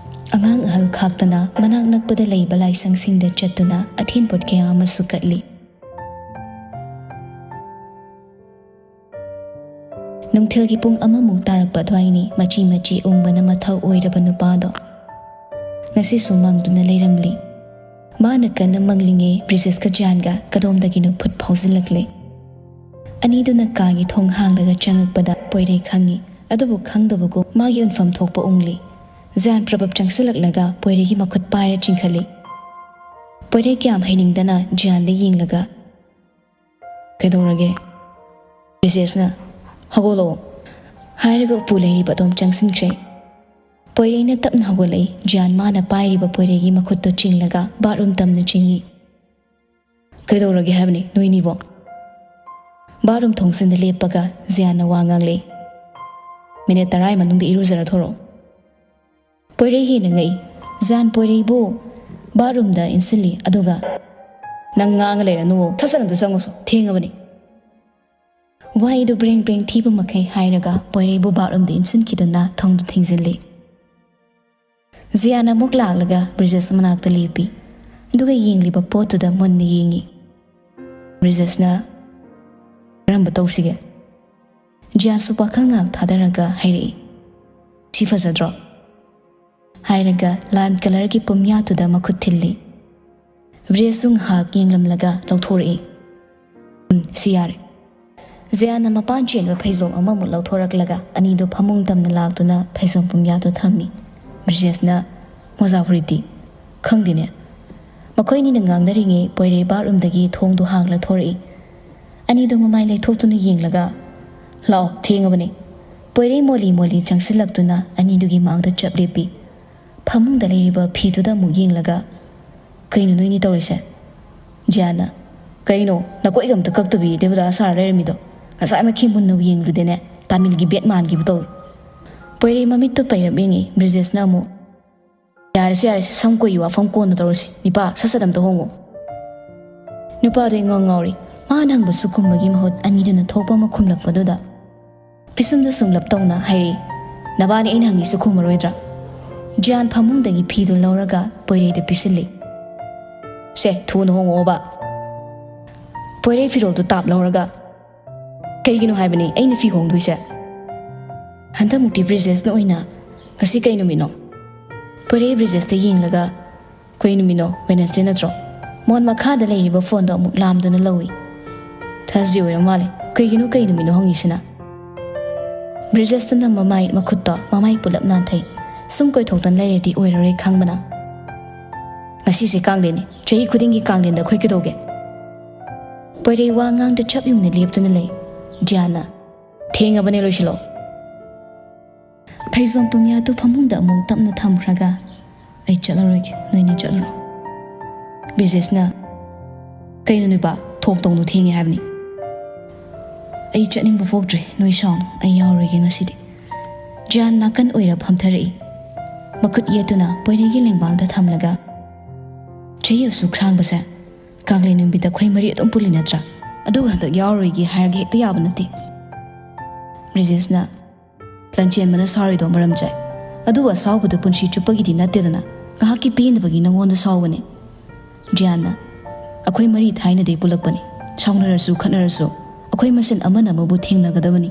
ꯑꯉꯥꯡ ꯑꯍꯜ ꯈꯥꯛꯇꯅ ꯃꯅꯥꯛ ꯅꯛꯄꯗ ꯂꯩꯕ ꯂꯥꯏꯁꯪꯁꯤꯡꯗ ꯆꯠꯇꯨꯅ ꯑꯊꯦꯟ ꯄꯣꯠ ꯀꯌꯥ ꯑꯃꯁꯨ ꯀꯠꯂꯤ꯫ ꯅꯨꯡꯊꯤꯜꯒꯤ ꯄꯨꯡ ꯑꯃꯃꯨꯛ ꯇꯥꯔꯛꯄ ꯑꯗꯨꯋꯥꯏꯅꯤ, ꯃꯆꯤ ꯃꯆꯤ ꯎꯪꯕꯅ ꯃꯊꯧ ꯑꯣꯏꯔꯕ ꯅꯨꯄꯥꯗꯣ ꯉꯁꯤꯁꯨ ꯃꯪꯗꯨꯅ ꯂꯩꯔꯝꯂꯤ꯫ ꯃꯥꯅ ꯀꯟꯅ ꯃꯪꯂꯤꯉꯩ ꯕ꯭ꯔꯤꯖꯦꯁꯀ ꯖꯤꯌꯥꯟꯒ ꯀꯗꯣꯝꯗꯒꯤꯅꯣ ꯐꯨꯠ ꯐꯥꯎꯖꯤꯜꯂꯛꯂꯦ꯫ ꯑꯅꯤꯗꯨꯅ ꯀꯥꯒꯤ ꯊꯣꯡ ꯍꯥꯡꯂꯒ ꯆꯪꯉꯛꯄꯗ ꯄꯣꯏꯔꯩ ꯈꯪꯉꯤ, ꯑꯗꯨꯕꯨ ꯈꯪꯗꯕꯒꯨꯝ ꯃꯥꯒꯤ ꯎꯟꯐꯝ ꯊꯣꯛꯄ ꯎꯪꯂꯤ꯫ ꯖꯤꯌꯥꯟ ꯄ꯭ꯔꯕꯞ ꯆꯪꯁꯤꯜꯂꯛꯂꯒ ꯄꯣꯏꯔꯩꯒꯤ ꯃꯈꯨꯠ ꯄꯥꯏꯔ ꯆꯤꯡꯈꯠꯂꯤ꯫ ꯄꯣꯏꯔꯩ ꯀꯌꯥꯝ ꯍꯩꯅꯤꯡꯗꯅ ꯖꯤꯌꯥꯟꯗ ꯌꯦꯡꯂꯒ, "ꯀꯩꯗꯧꯔꯒꯦ?" ꯕ꯭ꯔꯤꯖꯦꯁꯅ, "ꯍꯧꯒꯠꯂꯛꯑꯣ" ꯍꯥꯏꯔꯒ ꯎꯄꯨ ꯂꯩꯔꯤꯕ ꯑꯗꯣꯝ ꯆꯪꯁꯤꯟꯈ꯭ꯔꯦ꯫ ꯄꯣꯏꯔꯩꯅ ꯇꯞꯅ ꯍꯧꯒꯠꯂꯛꯏ꯫ ꯖꯤꯌꯥꯟ ꯃꯥꯅ ꯄꯥꯏꯔꯤꯕ ꯄꯣꯏꯔꯩꯒꯤ ꯃꯈꯨꯠꯇꯨ ꯆꯤꯡꯂꯒ ꯕꯥꯠꯔꯨꯝ ꯇꯝꯅ ꯆꯤꯡꯏ꯫ "ꯀꯩꯗꯧꯔꯒꯦ ꯍꯥꯏꯕꯅꯤ ꯅꯣꯏꯅꯤꯕꯣ?" ꯕꯥꯠꯔꯨꯝ ꯊꯣꯡꯖꯤꯟꯗ ꯂꯦꯞꯄꯒ ꯖꯤꯌꯥꯟꯅ ꯋꯥ ꯉꯥꯡꯂꯛꯏ꯫ "ꯃꯤꯅꯤꯠ ꯇꯔꯥꯒꯤ ꯃꯅꯨꯡꯗ ꯏꯔꯨꯖꯔ ꯊꯣꯔꯛꯑꯣ"꯫ ꯄꯣꯏꯔꯩ ꯍꯦꯟꯅ ꯉꯛꯏ꯫ ꯖꯤꯌꯥꯟ ꯄꯣꯏꯔꯩꯕꯨ ꯕꯥꯠꯔꯨꯝꯗ ꯏꯟꯁꯤꯜꯂꯤ, ꯑꯗꯨꯒ, "ꯅꯪ ꯉꯥꯡꯉ ꯂꯩꯔꯅꯨ, ꯁꯠ ꯁꯠ ꯑꯝꯇ ꯆꯪꯉꯨꯁꯣ, ꯊꯦꯡꯉꯕꯅꯤ"꯫ ꯋꯥꯍꯩꯗꯨ ꯕ꯭ꯔꯦꯡ ꯕ꯭ꯔꯦꯡ ꯊꯤꯕ ꯃꯈꯩ ꯍꯥꯏꯔꯒ ꯄꯣꯏꯔꯩꯕꯨ ꯕꯥꯠꯔꯨꯝꯗ ꯏꯟꯁꯤꯟꯈꯤꯗꯨꯅ ꯊꯣꯡꯗꯨ ꯊꯤꯡꯖꯤꯜꯂꯤ꯫ ꯖꯤꯌꯥꯟ ꯑꯃꯨꯛ ꯂꯥꯛꯂꯒ ꯕ꯭ꯔꯤꯖꯦꯁ ꯃꯅꯥꯛꯇ ꯂꯦꯞꯄꯤ꯫ ꯑꯗꯨꯒ ꯌꯦꯡꯂꯤꯕ ꯄꯣꯠꯇꯨꯗ ꯃꯨꯟꯅ ꯌꯦꯡꯉꯤ꯫ ꯕ꯭ꯔꯤꯖꯦꯁꯅ, "ꯀꯔꯝꯕ ꯇꯧꯁꯤꯒꯦ?" ꯖꯤꯌꯥꯟꯁꯨ ꯋꯥꯈꯜ ꯉꯥꯛ ꯊꯥꯗꯔꯒ ꯍꯥꯏꯔꯛꯏ, "ꯁꯤ ꯐꯖꯗ꯭ꯔꯣ?" ꯍꯥꯏꯔꯒ ꯂꯥꯏꯝ ꯀꯂꯔꯒꯤ ꯄꯨꯝꯌꯥꯠꯇꯨꯗ ꯃꯈꯨꯠ ꯊꯤꯜꯂꯤ꯫ ꯕ꯭ꯔꯤꯖꯦꯁꯁꯨ ꯉꯥꯏꯍꯥꯛ ꯌꯦꯡꯂꯝꯂꯒ ꯂꯧꯊꯣꯔꯛꯏ꯫ "ꯎꯝ, ꯁꯤ ꯌꯥꯔꯦ꯫" ꯖꯤꯌꯥꯟꯅ ꯃꯄꯥꯟ ꯆꯦꯟꯕ ꯐꯩꯖꯣꯝ ꯑꯃꯃꯨꯛ ꯂꯧꯊꯣꯔꯛꯂꯒ ꯑꯅꯤꯗꯨ ꯐꯃꯨꯡ ꯇꯝꯅ ꯂꯥꯛꯇꯨꯅ ꯐꯩꯖꯣꯝ ꯄꯨꯝꯌꯥꯠꯇꯨ ꯊꯝꯃꯤ꯫ ꯕ꯭ꯔꯤꯖꯦꯁꯅ, "ꯃꯣꯖꯥ ꯐꯨꯔꯤꯠꯇꯤ?" "ꯈꯪꯗꯦꯅꯦ꯫" ꯃꯈꯣꯏꯅꯤꯅ ꯉꯥꯡꯅꯔꯤꯉꯩ ꯄꯣꯏꯔꯩ ꯕꯥꯠꯔꯨꯝꯗꯒꯤ ꯊꯣꯡꯗꯨ ꯍꯥꯡꯂ ꯊꯣꯔꯛꯏ꯫ ꯑꯅꯤꯗꯨ ꯃꯃꯥꯏ ꯂꯩꯊꯣꯛꯇꯨꯅ ꯌꯦꯡꯂꯒ, "ꯂꯥꯛꯑꯣ, ꯊꯦꯡꯉꯕꯅꯤ꯫" ꯄꯣꯏꯔꯩ ꯃꯣꯂꯤ ꯃꯣꯂꯤ ꯆꯪꯁꯤꯜꯂꯛꯇꯨꯅ ꯑꯅꯤꯗꯨꯒꯤ ꯃꯥꯡꯗ ꯆꯞ ꯂꯦꯞꯄꯤ꯫ ꯐꯃꯨꯡꯗ ꯂꯩꯔꯤꯕ ꯐꯤꯗꯨꯗ ꯑꯃꯨꯛ ꯌꯦꯡꯂꯒ, "ꯀꯩꯅꯣ ꯅꯣꯏꯅꯤ ꯇꯧꯔꯤꯁꯦ?" ꯖꯤꯌꯥꯟꯅ, "ꯀꯩꯅꯣ, ꯅꯀꯣꯏꯒ ꯑꯝꯇ ꯀꯛꯇꯕꯤ ꯗꯦꯕꯗꯥ ꯁꯥꯔ ꯂꯩꯔꯝꯃꯤꯗꯣ? ꯉꯁꯥꯏꯃꯛꯀꯤ ꯃꯨꯟꯅ ꯌꯦꯡꯂꯨꯗꯦꯅꯦ, ꯇꯥꯃꯤꯜꯒꯤ ꯕꯦꯠ ꯃꯥꯟꯈꯤꯕ ꯇꯧꯏ꯫" ꯄꯣꯏꯔꯩ ꯃꯃꯤꯠꯇꯨ ꯄꯩꯔꯞ ꯌꯦꯡꯉꯤ꯫ ꯕ꯭ꯔꯤꯖꯦꯁꯅ ꯑꯃꯨꯛ, "ꯌꯥꯔꯦꯁꯦ, ꯌꯥꯔꯦꯁꯦ, ꯁꯝ ꯀꯣꯏꯒꯤ ꯋꯥꯐꯝ ꯀꯣꯟꯅ ꯇꯧꯔꯁꯤ꯫ ꯅꯤꯄꯥ, ꯁꯠ ꯁꯠ ꯑꯝꯇ ꯍꯣꯡꯉꯨ꯫" ꯅꯨꯄꯥꯗꯣ ꯏꯉꯥꯎ ꯉꯥꯎꯔꯤ꯫ ꯃꯥꯅ ꯍꯪꯕꯁꯨ ꯈꯨꯝꯕꯒꯤ ꯃꯍꯨꯠ ꯑꯅꯤꯗꯨꯅ ꯊꯣꯛꯄ ꯑꯃ ꯈꯨꯝꯂꯛꯄꯗꯨꯗ ꯄꯤꯁꯨꯝꯗꯨ ꯁꯨꯝꯂꯞ ꯇꯧꯅ ꯍꯥꯏꯔꯛꯏ, "ꯅꯕꯥꯅꯤ ꯑꯩꯅ ꯍꯪꯉꯤꯁꯤ ꯈꯨꯝꯃꯔꯣꯏꯗ꯭ꯔꯥ?" ꯖꯤꯌꯥꯟ ꯐꯃꯨꯡꯗꯒꯤ ꯐꯤꯗꯨ ꯂꯧꯔꯒ ꯄꯣꯏꯔꯩꯗ ꯄꯤꯁꯤꯜꯂꯤ꯫ "ꯁꯦ, ꯊꯨꯅ ꯍꯣꯡꯉꯛꯑꯣꯕ꯫" ꯄꯣꯏꯔꯩ ꯐꯤꯔꯣꯜꯗꯨ ꯇꯥꯞ ꯂꯧꯔꯒ, "ꯀꯩꯒꯤꯅꯣ ꯍꯥꯏꯕꯅꯤ ꯑꯩꯅ ꯐꯤ ꯍꯣꯡꯗꯣꯏꯁꯦ?" ꯍꯟꯗꯛꯃꯨꯛꯇꯤ ꯕ꯭ꯔꯤꯖꯦꯁꯅ ꯑꯣꯏꯅ, "ꯉꯁꯤ ꯀꯩ ꯅꯨꯃꯤꯠꯅꯣ?" ꯄꯣꯏꯔꯩ ꯕ꯭ꯔꯤꯖꯦꯁꯇ ꯌꯦꯡꯂꯒ, "ꯀꯩ ꯅꯨꯃꯤꯠꯅꯣ? ꯋꯦꯅꯁꯗꯦ ꯅꯠꯇ꯭ꯔꯣ?" ꯃꯣꯟ ꯃꯈꯥꯗ ꯂꯩꯔꯤꯕ ꯐꯣꯟꯗꯣ ꯑꯃꯨꯛ ꯂꯥꯝꯗꯨꯅ ꯂꯧꯏ꯫ "ꯊꯔꯁꯗꯦ ꯑꯣꯏꯔ ꯃꯥꯜꯂꯦ꯫ ꯀꯩꯒꯤꯅꯣ ꯀꯩ ꯅꯨꯃꯤꯠꯅꯣ ꯍꯪꯉꯤꯁꯤꯅ?" ꯕ꯭ꯔꯤꯖꯦꯁꯇꯅ ꯃꯃꯥꯏ ꯃꯈꯨꯠꯇꯣ ꯃꯃꯥꯏ ꯄꯨꯂꯞ ꯅꯥꯟꯊꯩ꯫ ꯁꯨꯝ ꯀꯣꯏꯊꯣꯛꯇꯅ ꯂꯩꯔꯗꯤ ꯑꯣꯏꯔꯔꯣꯏ ꯈꯪꯕꯅ꯫ "ꯉꯁꯤꯁꯦ ꯀꯥꯡꯂꯦꯟꯅꯤ꯫ ꯆꯍꯤ ꯈꯨꯗꯤꯡꯒꯤ ꯀꯥꯡꯂꯦꯟꯗ ꯑꯩꯈꯣꯏ ꯀꯩꯗꯧꯒꯦ?" ꯄꯣꯏꯔꯩ ꯋꯥ ꯉꯥꯡꯗ ꯆꯞ ꯌꯨꯡꯅ ꯂꯦꯞꯇꯨꯅ ꯂꯩ꯫ ꯖꯤꯌꯥꯟꯅ, "ꯊꯦꯡꯉꯕꯅꯦ, ꯂꯣꯏꯁꯤꯜꯂꯣ꯫" ꯐꯩꯖꯣꯝ ꯄꯨꯝꯌꯥꯠꯇꯨ ꯐꯃꯨꯡꯗ ꯑꯃꯨꯛ ꯇꯞꯅ ꯊꯝꯈ꯭ꯔꯒ, "ꯑꯩ ꯆꯠꯂꯔꯣꯏꯒꯦ, ꯅꯣꯏꯅꯤ ꯆꯠꯂꯨꯔꯣ꯫" ꯕ꯭ꯔꯤꯖꯦꯁꯅ, "ꯀꯩꯅꯣ ꯅꯨꯄꯥ, ꯊꯣꯛ ꯇꯧꯅꯨ, ꯊꯦꯡꯉꯦ ꯍꯥꯏꯕꯅꯤ꯫" "ꯑꯩ ꯆꯠꯅꯤꯡꯕ ꯄꯣꯛꯇ꯭ꯔꯦ, ꯅꯣꯏ ꯁꯥꯎꯅꯨ, ꯑꯩ ꯌꯥꯎꯔꯣꯏꯒꯦ ꯉꯁꯤꯗꯤ꯫" ꯖꯤꯌꯥꯟ ꯅꯥꯀꯟ ꯑꯣꯏꯔ ꯐꯝꯊꯔꯛꯏ꯫ ꯃꯈꯨꯠ ꯌꯦꯠꯇꯨꯅ ꯄꯣꯏꯔꯩꯒꯤ ꯂꯦꯡꯕꯥꯜꯗ ꯊꯝꯂꯒ, "ꯆꯍꯤ ꯑꯁꯨꯛ ꯁꯥꯡꯕꯁꯦ ꯀꯥꯡꯂꯦꯟ ꯅꯨꯃꯤꯠꯇ ꯑꯩꯈꯣꯏ ꯃꯔꯤ ꯑꯗꯨꯝ ꯄꯨꯜꯂꯤ ꯅꯠꯇ꯭ꯔꯥ? ꯑꯗꯨꯒ ꯍꯟꯗꯛ ꯌꯥꯎꯔꯣꯏꯒꯦ ꯍꯥꯏꯔꯒ ꯍꯦꯛꯇ ꯌꯥꯕ ꯅꯠꯇꯦ꯫ ꯕ꯭ꯔꯤꯖꯦꯁꯅ ꯂꯟꯆꯦꯟꯕꯅ ꯁꯥꯎꯔꯤꯗꯣ ꯃꯔꯝ ꯆꯥꯏ꯫ ꯑꯗꯨꯕꯨ ꯑꯁꯥꯎꯕꯗꯨ ꯄꯨꯟꯁꯤ ꯆꯨꯞꯄꯒꯤꯗꯤ ꯅꯠꯇꯦꯗꯅ, ꯉꯥꯏꯍꯥꯛꯀꯤ ꯄꯦꯟꯗꯕꯒꯤ ꯅꯉꯣꯟꯗ ꯁꯥꯎꯕꯅꯦ꯫ ꯖꯤꯌꯥꯟꯅ, "ꯑꯩꯈꯣꯏ ꯃꯔꯤ ꯊꯥꯏꯅꯗꯩ ꯄꯨꯜꯂꯛꯄꯅꯤ꯫ ꯁꯥꯎꯅꯔꯁꯨ ꯈꯠꯅꯔꯁꯨ ꯑꯩꯈꯣꯏ ꯃꯁꯦꯟ ꯑꯃꯅ ꯑꯃꯕꯨ ꯊꯦꯡꯅꯒꯗꯕꯅꯤ꯫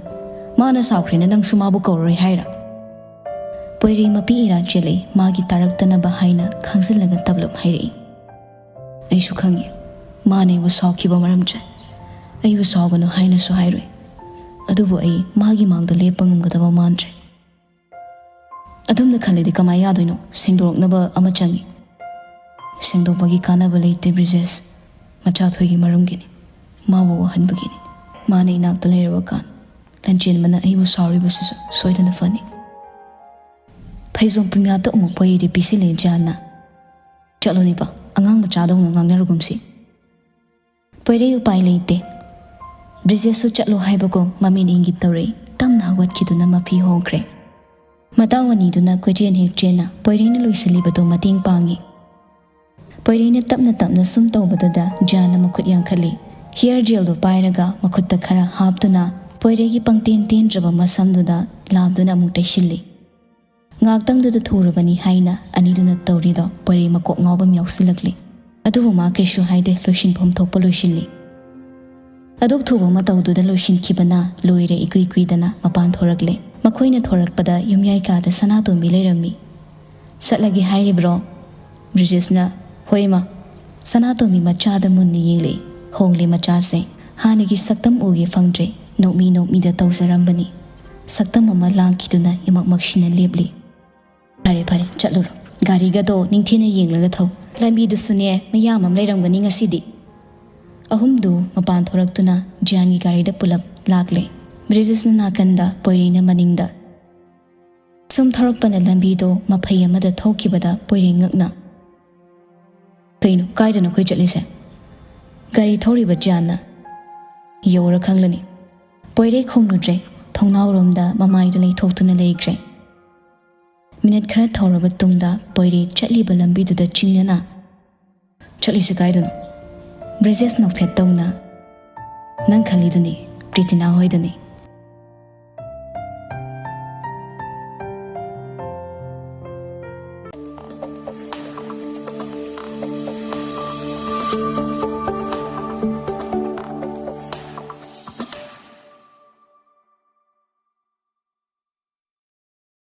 ꯃꯥꯅ ꯁꯥꯎꯈ꯭ꯔꯦꯅ ꯅꯪꯁꯨ ꯃꯥꯕꯨ ꯀꯧꯔꯔꯣꯏ ꯍꯥꯏꯔ?" ꯄꯣꯏꯔꯩ ꯃꯄꯤ ꯏꯔꯥ ꯆꯦꯜꯂꯛꯏ, ꯃꯥꯒꯤ ꯇꯥꯔꯛꯇꯅꯕ ꯍꯥꯏꯅ ꯈꯪꯖꯤꯜꯂꯒ ꯇꯞꯂꯞ ꯍꯥꯏꯔꯛꯏ꯫ "ꯑꯩꯁꯨ ꯈꯪꯉꯤ꯫ ꯃꯥꯅ ꯑꯩꯕꯨ ꯁꯥꯎꯈꯤꯕ ꯃꯔꯝ ꯆꯥꯏ꯫ ꯑꯩꯕꯨ ꯁꯥꯎꯒꯅꯨ ꯍꯥꯏꯅꯁꯨ ꯍꯥꯏꯔꯣꯏ꯫ ꯑꯗꯨꯕꯨ ꯑꯩ ꯃꯥꯒꯤ ꯃꯥꯡꯗ ꯂꯦꯞꯄ ꯉꯝꯒꯗꯕ ꯃꯥꯟꯗ꯭ꯔꯦ꯫ ꯑꯗꯨꯝꯅ ꯈꯜꯂꯗꯤ ꯀꯃꯥꯏ ꯌꯥꯗꯣꯏꯅꯣ? ꯁꯦꯡꯗꯣꯔꯛꯅꯕ ꯑꯃ ꯆꯪꯉꯤ꯫ ꯁꯦꯡꯗꯣꯛꯄꯒꯤ ꯀꯥꯟꯅꯕ ꯂꯩꯇꯦ, ꯕ꯭ꯔꯤꯖꯦꯁ꯫ ꯃꯆꯥꯊꯣꯏꯒꯤ ꯃꯔꯝꯒꯤꯅꯤ꯫ ꯃꯥꯕꯨ ꯋꯥꯍꯟꯕꯒꯤꯅꯤ꯫ ꯃꯥꯅ ꯏꯅꯥꯛꯇ ꯂꯩꯔꯕꯀꯥꯟ ꯂꯟꯆꯦꯟꯕꯅ ꯑꯩꯕꯨ ꯁꯥꯎꯔꯤꯕꯁꯤꯁꯨ ꯁꯣꯏꯗꯅ ꯐꯅꯤ꯫" ꯐꯩꯖꯣꯝ ꯄꯨꯝꯌꯥꯠꯇ ꯑꯃꯨꯛ ꯄꯣꯏꯔꯩꯗꯤ ꯄꯤꯁꯤꯜꯂꯦ ꯖꯤꯌꯥꯟꯅ꯫ "ꯆꯠꯂꯣꯅꯦꯕ, ꯑꯉꯥꯡ ꯃꯆꯥꯗꯧꯅ ꯉꯥꯡꯅꯔꯨꯒꯨꯝꯁꯤ꯫" ꯄꯣꯏꯔꯩ ꯎꯄꯥꯏ ꯂꯩꯇꯦ꯫ ꯕ꯭ꯔꯤꯖꯦꯁꯁꯨ ꯆꯠꯂꯣ ꯍꯥꯏꯕꯒꯨꯝ ꯃꯃꯤꯠ ꯏꯪꯒꯤꯠ ꯇꯧꯔꯛꯏ꯫ ꯇꯞꯅ ꯍꯧꯒꯠꯈꯤꯗꯨꯅ ꯃꯐꯤ ꯍꯣꯡꯈ꯭ꯔꯦ꯫ ꯃꯇꯥꯎ ꯑꯅꯤꯗꯨꯅ ꯀꯣꯏꯆꯦꯟ ꯍꯦꯛ ꯆꯦꯟꯅ ꯄꯣꯏꯔꯩꯅ ꯂꯣꯏꯁꯤꯜꯂꯤꯕꯗꯨ ꯃꯇꯦꯡ ꯄꯥꯡꯉꯤ꯫ ꯄꯣꯏꯔꯩꯅ ꯇꯞꯅ ꯇꯞꯅ ꯁꯨꯝ ꯇꯧꯕꯗꯨꯗ ꯖꯤꯌꯥꯟꯅ ꯃꯈꯨꯠ ꯌꯥꯡꯈꯠꯂꯤ꯫ ꯍꯤꯌꯔ ꯖꯦꯜꯗꯨ ꯄꯥꯏꯔꯒ ꯃꯈꯨꯠꯇ ꯈꯔ ꯍꯥꯞꯇꯨꯅ ꯄꯣꯏꯔꯩꯒꯤ ꯄꯪꯇꯦꯟ ꯇꯦꯟꯗ꯭ꯔꯕ ꯃꯁꯝꯗꯨꯗ ꯂꯥꯝꯗꯨꯅ ꯑꯃꯨꯛ ꯇꯩꯁꯤꯜꯂꯤ꯫ ꯉꯥꯛꯇꯪꯗꯨꯗ ꯊꯨꯔꯕꯅꯤ ꯍꯥꯏꯅ ꯑꯅꯤꯗꯨꯅ ꯇꯧꯔꯤꯗꯣ ꯄꯣꯏꯔꯩ ꯃꯀꯣꯛ ꯉꯥꯎꯕ ꯑꯃ ꯌꯥꯎꯁꯤꯜꯂꯛꯂꯤ꯫ ꯑꯗꯨꯕꯨ ꯃꯥ ꯀꯩꯁꯨ ꯍꯥꯏꯗꯦ, ꯂꯣꯏꯁꯤꯟꯐꯝ ꯊꯣꯛꯄ ꯂꯣꯏꯁꯤꯜꯂꯤ꯫ ꯑꯗꯨꯛ ꯊꯨꯕ ꯃꯇꯧꯗꯨꯗ ꯂꯣꯏꯁꯤꯟꯈꯤꯕꯅ ꯂꯣꯏꯔꯦ꯫ ꯏꯀꯨꯏ ꯀꯨꯏꯗꯅ ꯃꯄꯥꯟ ꯊꯣꯔꯛꯂꯦ꯫ ꯃꯈꯣꯏꯅ ꯊꯣꯔꯛꯄꯗ ꯌꯨꯝꯌꯥꯏ ꯀꯥꯗ ꯁꯅꯥꯇꯣꯝꯕꯤ ꯂꯩꯔꯝꯃꯤ꯫ "ꯆꯠꯂꯒꯦ ꯍꯥꯏꯔꯤꯕ꯭ꯔꯣ?" ꯕ꯭ꯔꯤꯖꯦꯁꯅ, "ꯍꯣꯏ ꯃꯥ꯫" ꯁꯅꯥꯇꯣꯝꯕꯤ ꯃꯆꯥꯗ ꯃꯨꯟꯅ ꯌꯦꯡꯂꯛꯏ꯫ ꯍꯣꯡꯂꯦ ꯃꯆꯥꯁꯦ꯫ ꯍꯥꯟꯅꯒꯤ ꯁꯛꯇꯝ ꯎꯒꯦ ꯐꯪꯗ꯭ꯔꯦ꯫ ꯅꯣꯛꯃꯤ ꯅꯣꯛꯃꯤꯗ ꯇꯧꯖꯔꯝꯕꯅꯤ꯫ ꯁꯛꯇꯝ ꯑꯃ ꯂꯥꯡꯈꯤꯗꯨꯅ ꯏꯃꯛꯃꯛꯁꯤꯟꯅ ꯂꯦꯞꯂꯤ꯫ "ꯐꯔꯦ ꯐꯔꯦ, ꯆꯠꯂꯨꯔꯣ꯫ ꯒꯥꯔꯤꯒꯗꯣ ꯅꯤꯡꯊꯤꯅ ꯌꯦꯡꯂꯒ ꯊꯧ꯫ ꯂꯝꯕꯤꯗꯨꯁꯨꯅꯦ ꯃꯌꯥꯝ ꯑꯃ ꯂꯩꯔꯝꯒꯅꯤ ꯉꯁꯤꯗꯤ꯫" ꯑꯍꯨꯝꯗꯨ ꯃꯄꯥꯟ ꯊꯣꯔꯛꯇꯨꯅ ꯖꯤꯌꯥꯟꯒꯤ ꯒꯥꯔꯤꯗ ꯄꯨꯂꯞ ꯂꯥꯛꯂꯦ꯫ ꯕ꯭ꯔꯤꯖꯦꯁꯅ ꯅꯥꯀꯟꯗ, ꯄꯣꯏꯔꯩꯅ ꯃꯅꯤꯡꯗ꯫ ꯁꯨꯝ ꯊꯧꯔꯛꯄꯅ ꯂꯝꯕꯤꯗꯣ ꯃꯐꯩ ꯑꯃꯗ ꯊꯣꯛꯈꯤꯕꯗ ꯄꯣꯏꯔꯩ ꯉꯛꯅ, "ꯀꯩꯅꯣ, ꯀꯥꯏꯗꯅꯣ ꯑꯩꯈꯣꯏ ꯆꯠꯂꯤꯁꯦ?" ꯒꯥꯔꯤ ꯊꯧꯔꯤꯕ ꯖꯤꯌꯥꯟꯅ, "ꯌꯧꯔ ꯈꯪꯂꯅꯤ꯫" ꯄꯣꯏꯔꯩ ꯈꯨꯝꯂꯨꯗ꯭ꯔꯦ꯫ ꯊꯣꯡꯅꯥꯎꯔꯣꯝꯗ ꯃꯃꯥꯏꯗ ꯂꯩꯊꯣꯛꯇꯨꯅ ꯂꯩꯈ꯭ꯔꯦ꯫ ꯃꯤꯅꯤꯠ ꯈꯔ ꯊꯧꯔꯕ ꯇꯨꯡꯗ ꯄꯣꯏꯔꯩ ꯆꯠꯂꯤꯕ ꯂꯝꯕꯤꯗꯨꯗ ꯆꯤꯡꯅꯅ, "ꯆꯠꯂꯤꯁꯦ ꯀꯥꯏꯗꯅꯣ?" ꯕ꯭ꯔꯤꯖꯦꯁ ꯅꯣꯛꯐꯦꯠ ꯇꯧꯅ, ꯈꯜꯂꯤꯗꯨꯅꯤ, ꯄ꯭ꯔꯤꯇꯤꯅꯥ ꯍꯣꯏꯗꯅꯤ꯫